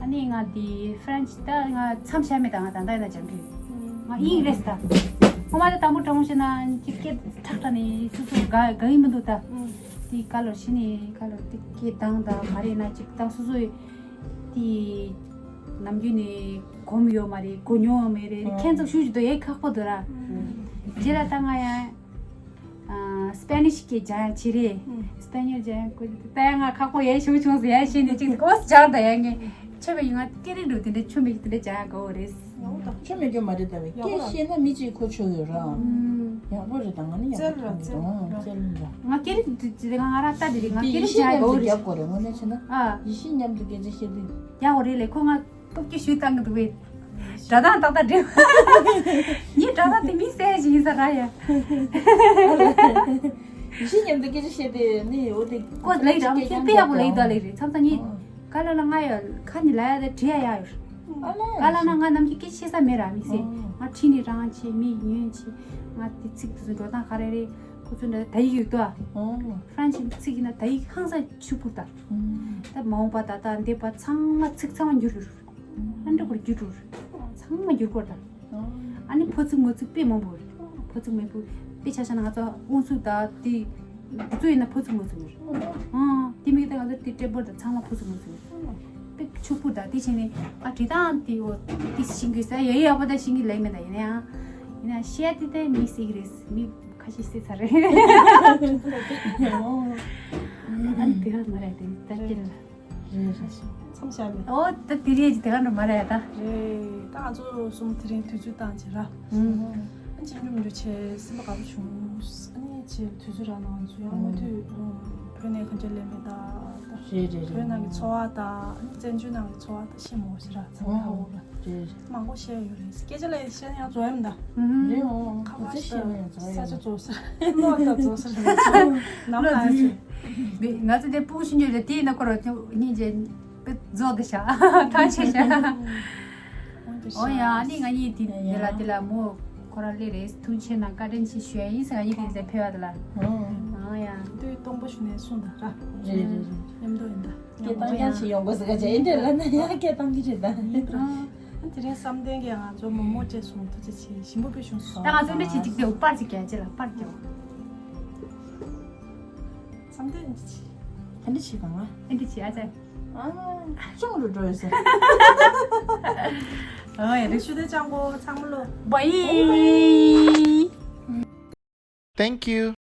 ཨ་ནི་ང་དེ་French ད་ང་མཚམས་བཞག་མེད་ད། ང་ད་ལྟ་ཡིན་ན་སྦྱང་གི་ཡོད། ང་ཨིན་རེད་ད། ཁོ་མ་ད་དང་པོ་དྲང་པོ་བཤད་ན་ཅིག་སྐད་ཁྲག་ཁྲག་ནས་སོ་སོ་དགའ་དགའ་གི་མི་འདུག་ད། དེ་ཀ་ལོ་ཤི་ནས་ཀ་ལོ་དེ་སྐད་གདངས་ད་ག་རེ་ན་ཅིག་ད་སོ་སོ་དེ་ནམ་རྒྱུན་ནས་གོམས་ཡོད་མ་རེད། གོ་མྱོང་ཡོད་མ་རེད། ཁྱེད་ཚོ་ཞུ་ཞུ་དུ་ཡེ་ཁག་པོ་འདུག་ར། རྗེས་ལ་ད་ང་ཡང་སྤེ་ནིཤ་སྐད་སྦྱང་ཡ་བྱེད་རེད། སྤེ་ཉོར་སྦྱང་ཡ་ཁོ་ད་ཡ་ང་ཁག་པོ་ཡ་ཞུ་བྱུང་ཟེར་ཡ་ཤེས་ནས་ཅིག་ཨོ་སྦྱང་ད་ཡ་ངས་ཆོ་མེད་ང་སྐད་རིགས་འགྲོ་དེ་འདྲ་ཆོ་མེད་དེ་འདྲ་སྦྱང་ཡ་དགའ་བོ་རེད། ཆོ་མེད་རྒྱུ་མ་རེད་ད་བས་སྐད་ཤེས་ན་མི་གཅིག་གོ་ཆོག་ཡོད་ར། ཡག་པོ་རེད་ད། ང་ནི་ཡག་པོ་མཐོང་གི་འདུག་རྩལ་ར། ང་སྐད་རིགས་འདི་ང་ང་རང་ལྟ་དེ་རེད། ང་སྐད་རིགས་སྦྱང་ཡ་དགའ་བོ་རེད། ཡག་པོ་རེད། དངོས་གནས་བྱས་ན་ཨ་ཡིད་ཆེས་མཉམ་དུ་སྐད་ཆ་བཤད་དུས་ཡག་པོ་རེད་ལས་ཁོ་ང་སྟོབས་སྐྱེད་ཞུས་བཏང་གི་འདུག་བས། སྒྲ་གདངས་ཏག་ཏག་འགྲིག་ངའི་སྒྲ་གདངས་དེ་མི་གསལ་ཞིག་ཡིན་ས་ར་ཡ། ཡིད་ཆེས་མཉམ་དུ་སྐད་ཆ་བཤད་དེ་ནི་འོ་དེ་ཀོ་ལེགས་རང་ཁྱེད་དཔེ་ཡག་པོ་ལེགས་དང་ལེགས་རེད། མཚམས་མཚམས་ངས་ག་ལ་ལ་ང་ཡ་ཁ་ནི་ལ་ཡ་དེ་བྲིས་ཡ་ཡ་ཡོད། ག་ལ་ན་ང་ནམ་རྒྱུན་སྐད་ཆ་བཤད་ས་མེད་ར་མི་སྲིད། ང་བྲིས་ནི་རང་བྱེད་མི་ཉོན་བྱེད། ང་དེ་ཚིག་དེ་ཚོ་འགྲོ་སྟངས་ག་རེ་རེད། ཁོ་ཚོ་འདྲ་ད་ཡིག་ཡོད་དོ། ཧྥ་རན་སི་ཚིག་ཡིན་ན་ད་ཡིག་ཧང་སང་ཕྱུག་པོ་ད། ད་མ་འོངས་པ་ད་ལྟ་འདས་པ་ཚང་མ་ཚིག་ཚང་མ་འགྱུར་འགྱུར། ཨ་འདྲ་བར་འགྱུར་འགྲོ། ཚང་མ་འགྱུར་སྐོར་དང་། ཨ་ནི་ཕོ་ཚིག་མོ་ཚིག་དཔེ་མང་པོ་རེད། ཕོ་ཚིག་མོ་ཚིག་དཔེ་ཆ་བཞག་ན་ང་ཚོ་དབུ་ཚུགས་དང་དེ་དེ་ཚོ་ཡིན་ན་ཕོ་ཚིག་མོ་ཚིག་རེད། ཨང་ དེ་མིག་ད་ང་ཚོ་དེ་ཊེབ་ལ་ཚང་མ་ཕུ་སུ་མུ་སུ་དཔེ་ཕྱུག་པོ་ད། དེ་བྱས་ནས་ཨ་བྲིས་སྟངས་དེ་འོ་དེ་ཤེས་ཀྱི་ཟེར་ཡ་ཡོད་པ་ད་ཤེས་ཀྱི་ལས་མེད་ད། ཡིན་ན་ཡང་ཡིན་ན་བཤད་དེ་ད་མི་སྲིད་ཀྱི་རེད། མི་ཁ་ཤས་སྲིད་ཚར་རེད། ཨ་ནི་དེ་ག་མ་རེད་དེ་ད་དེ་ལ། རེད་རེད། མཚམས་བཞག་མེད། ཨོ་ད་དེ་རེད་ཀྱི་དེ་ག་འགྲོ་མ་རེད་ད། རེད་ད། ང་ཚོ་གསུམ་དེ་རིང་དུས་ཚོད་བཏང་བྱས་ར། ཨུམ། ཨ་ཅིག་འགྲོ་མི་འགྲོ་བྱས་སེམས་པ་དགའ་པོ་བྱུང་། ཨ་ནི་བྱས་དུས་ཚོད་རག་ན་ང་ཚོ་ཡང་མུ་མཐུད་བོད་ནས་ག་འདྲ་སླེབས་མེད་ད། རེད་རེད་རེད། བོད་ནང་གི་འཚོ་བ་ད་ཨ་ནི་བཙན་བྱོལ་ནང་གི་འཚོ་བ་ད་ཤེས་མོ་ཞེ་ར་ཚང་མ་ཧ་གོ་ར། རེད་རེད། མང་པོ་བཤད་ཡོད་རེད། སྐད་ཆ་ལས་བཤད་ཡང་འགྲོ་ཡམ་ད། ཨུམ། རེད་འོང་། ཁ་པར་ཁ་ཤས་ཤེས་ཡང་འགྲོ་ས་ཆ་ཡོད། རྫོགས་ས་ལོག་ད་རྫོགས་ས་རེད། ནམ་ལ་ཡང་ཆོས། ང་ཚོ་དེ་སྤུ་གུ་ཆུང་ཆུང་རེད། དེའི་ནང་ཁོ་ར་གཉིས་རྗེས་རྫོགས་དེ་ཤ་ཐང་ཆད་ཤ། འོ་ཡ། ཨ་ནི་ང་གཉིས་དེ་དེ་ལ་དེ་ལ་མོ་ཁོ་ར་སླེབས་རེད། ཐུགས་རྗེ་ཆེ་གནང་། བཀའ་དྲིན་ཆེ་ཞུ་ཡ་ཡིན་ཟེར། ང་གཉིས་དེ་ལ་ཕེབས་པ་དེ་ལ། ཨོ་ཡ། དུས་སྟོང་པ་ཞུ་ནས་གསུངས་ད་ར། རེད་རེད་རེད། མཉམ་དུ་ཡིན་ད། སྐད་བཏང་ཡག་ཞིག་ཡོང་དགོས་ཟེར་ག་བྱས་ཨེ་འདྲ་ལབ་ན་ཡང་སྐད་བཏང་གི་རེད་ད། ཨ་དེ་རིང་བསམ་གཏན་གྱིས་ང་ཚོ་མོག་མོག་སྤྲད་སོང་། ཐུགས་རྗེ་ཆེ། ཞིམ་པོ་དཔེ་བྱུང་སོང་། ད་ང་ཚོ་འདྲ་བྱེད་ཅིག་དེའུ་པར་ཅིག་རྒྱག་ཅེ་ལ་པར་རྒྱག་བསམ་གཏན་ཅིག་ཨེ་འདྲ་བྱེད་གང་ལ། ཨེ་འདྲ་བྱེད་ཨ་ཅག་ཨ་ཅུང་རུ་འགྲོ་ཡོད་ཟེར། ཨ་ཡ་རེ་ཞུ་དེ་ཅང་གོ་ཚང་མ་ལོ། བའི། Thank you.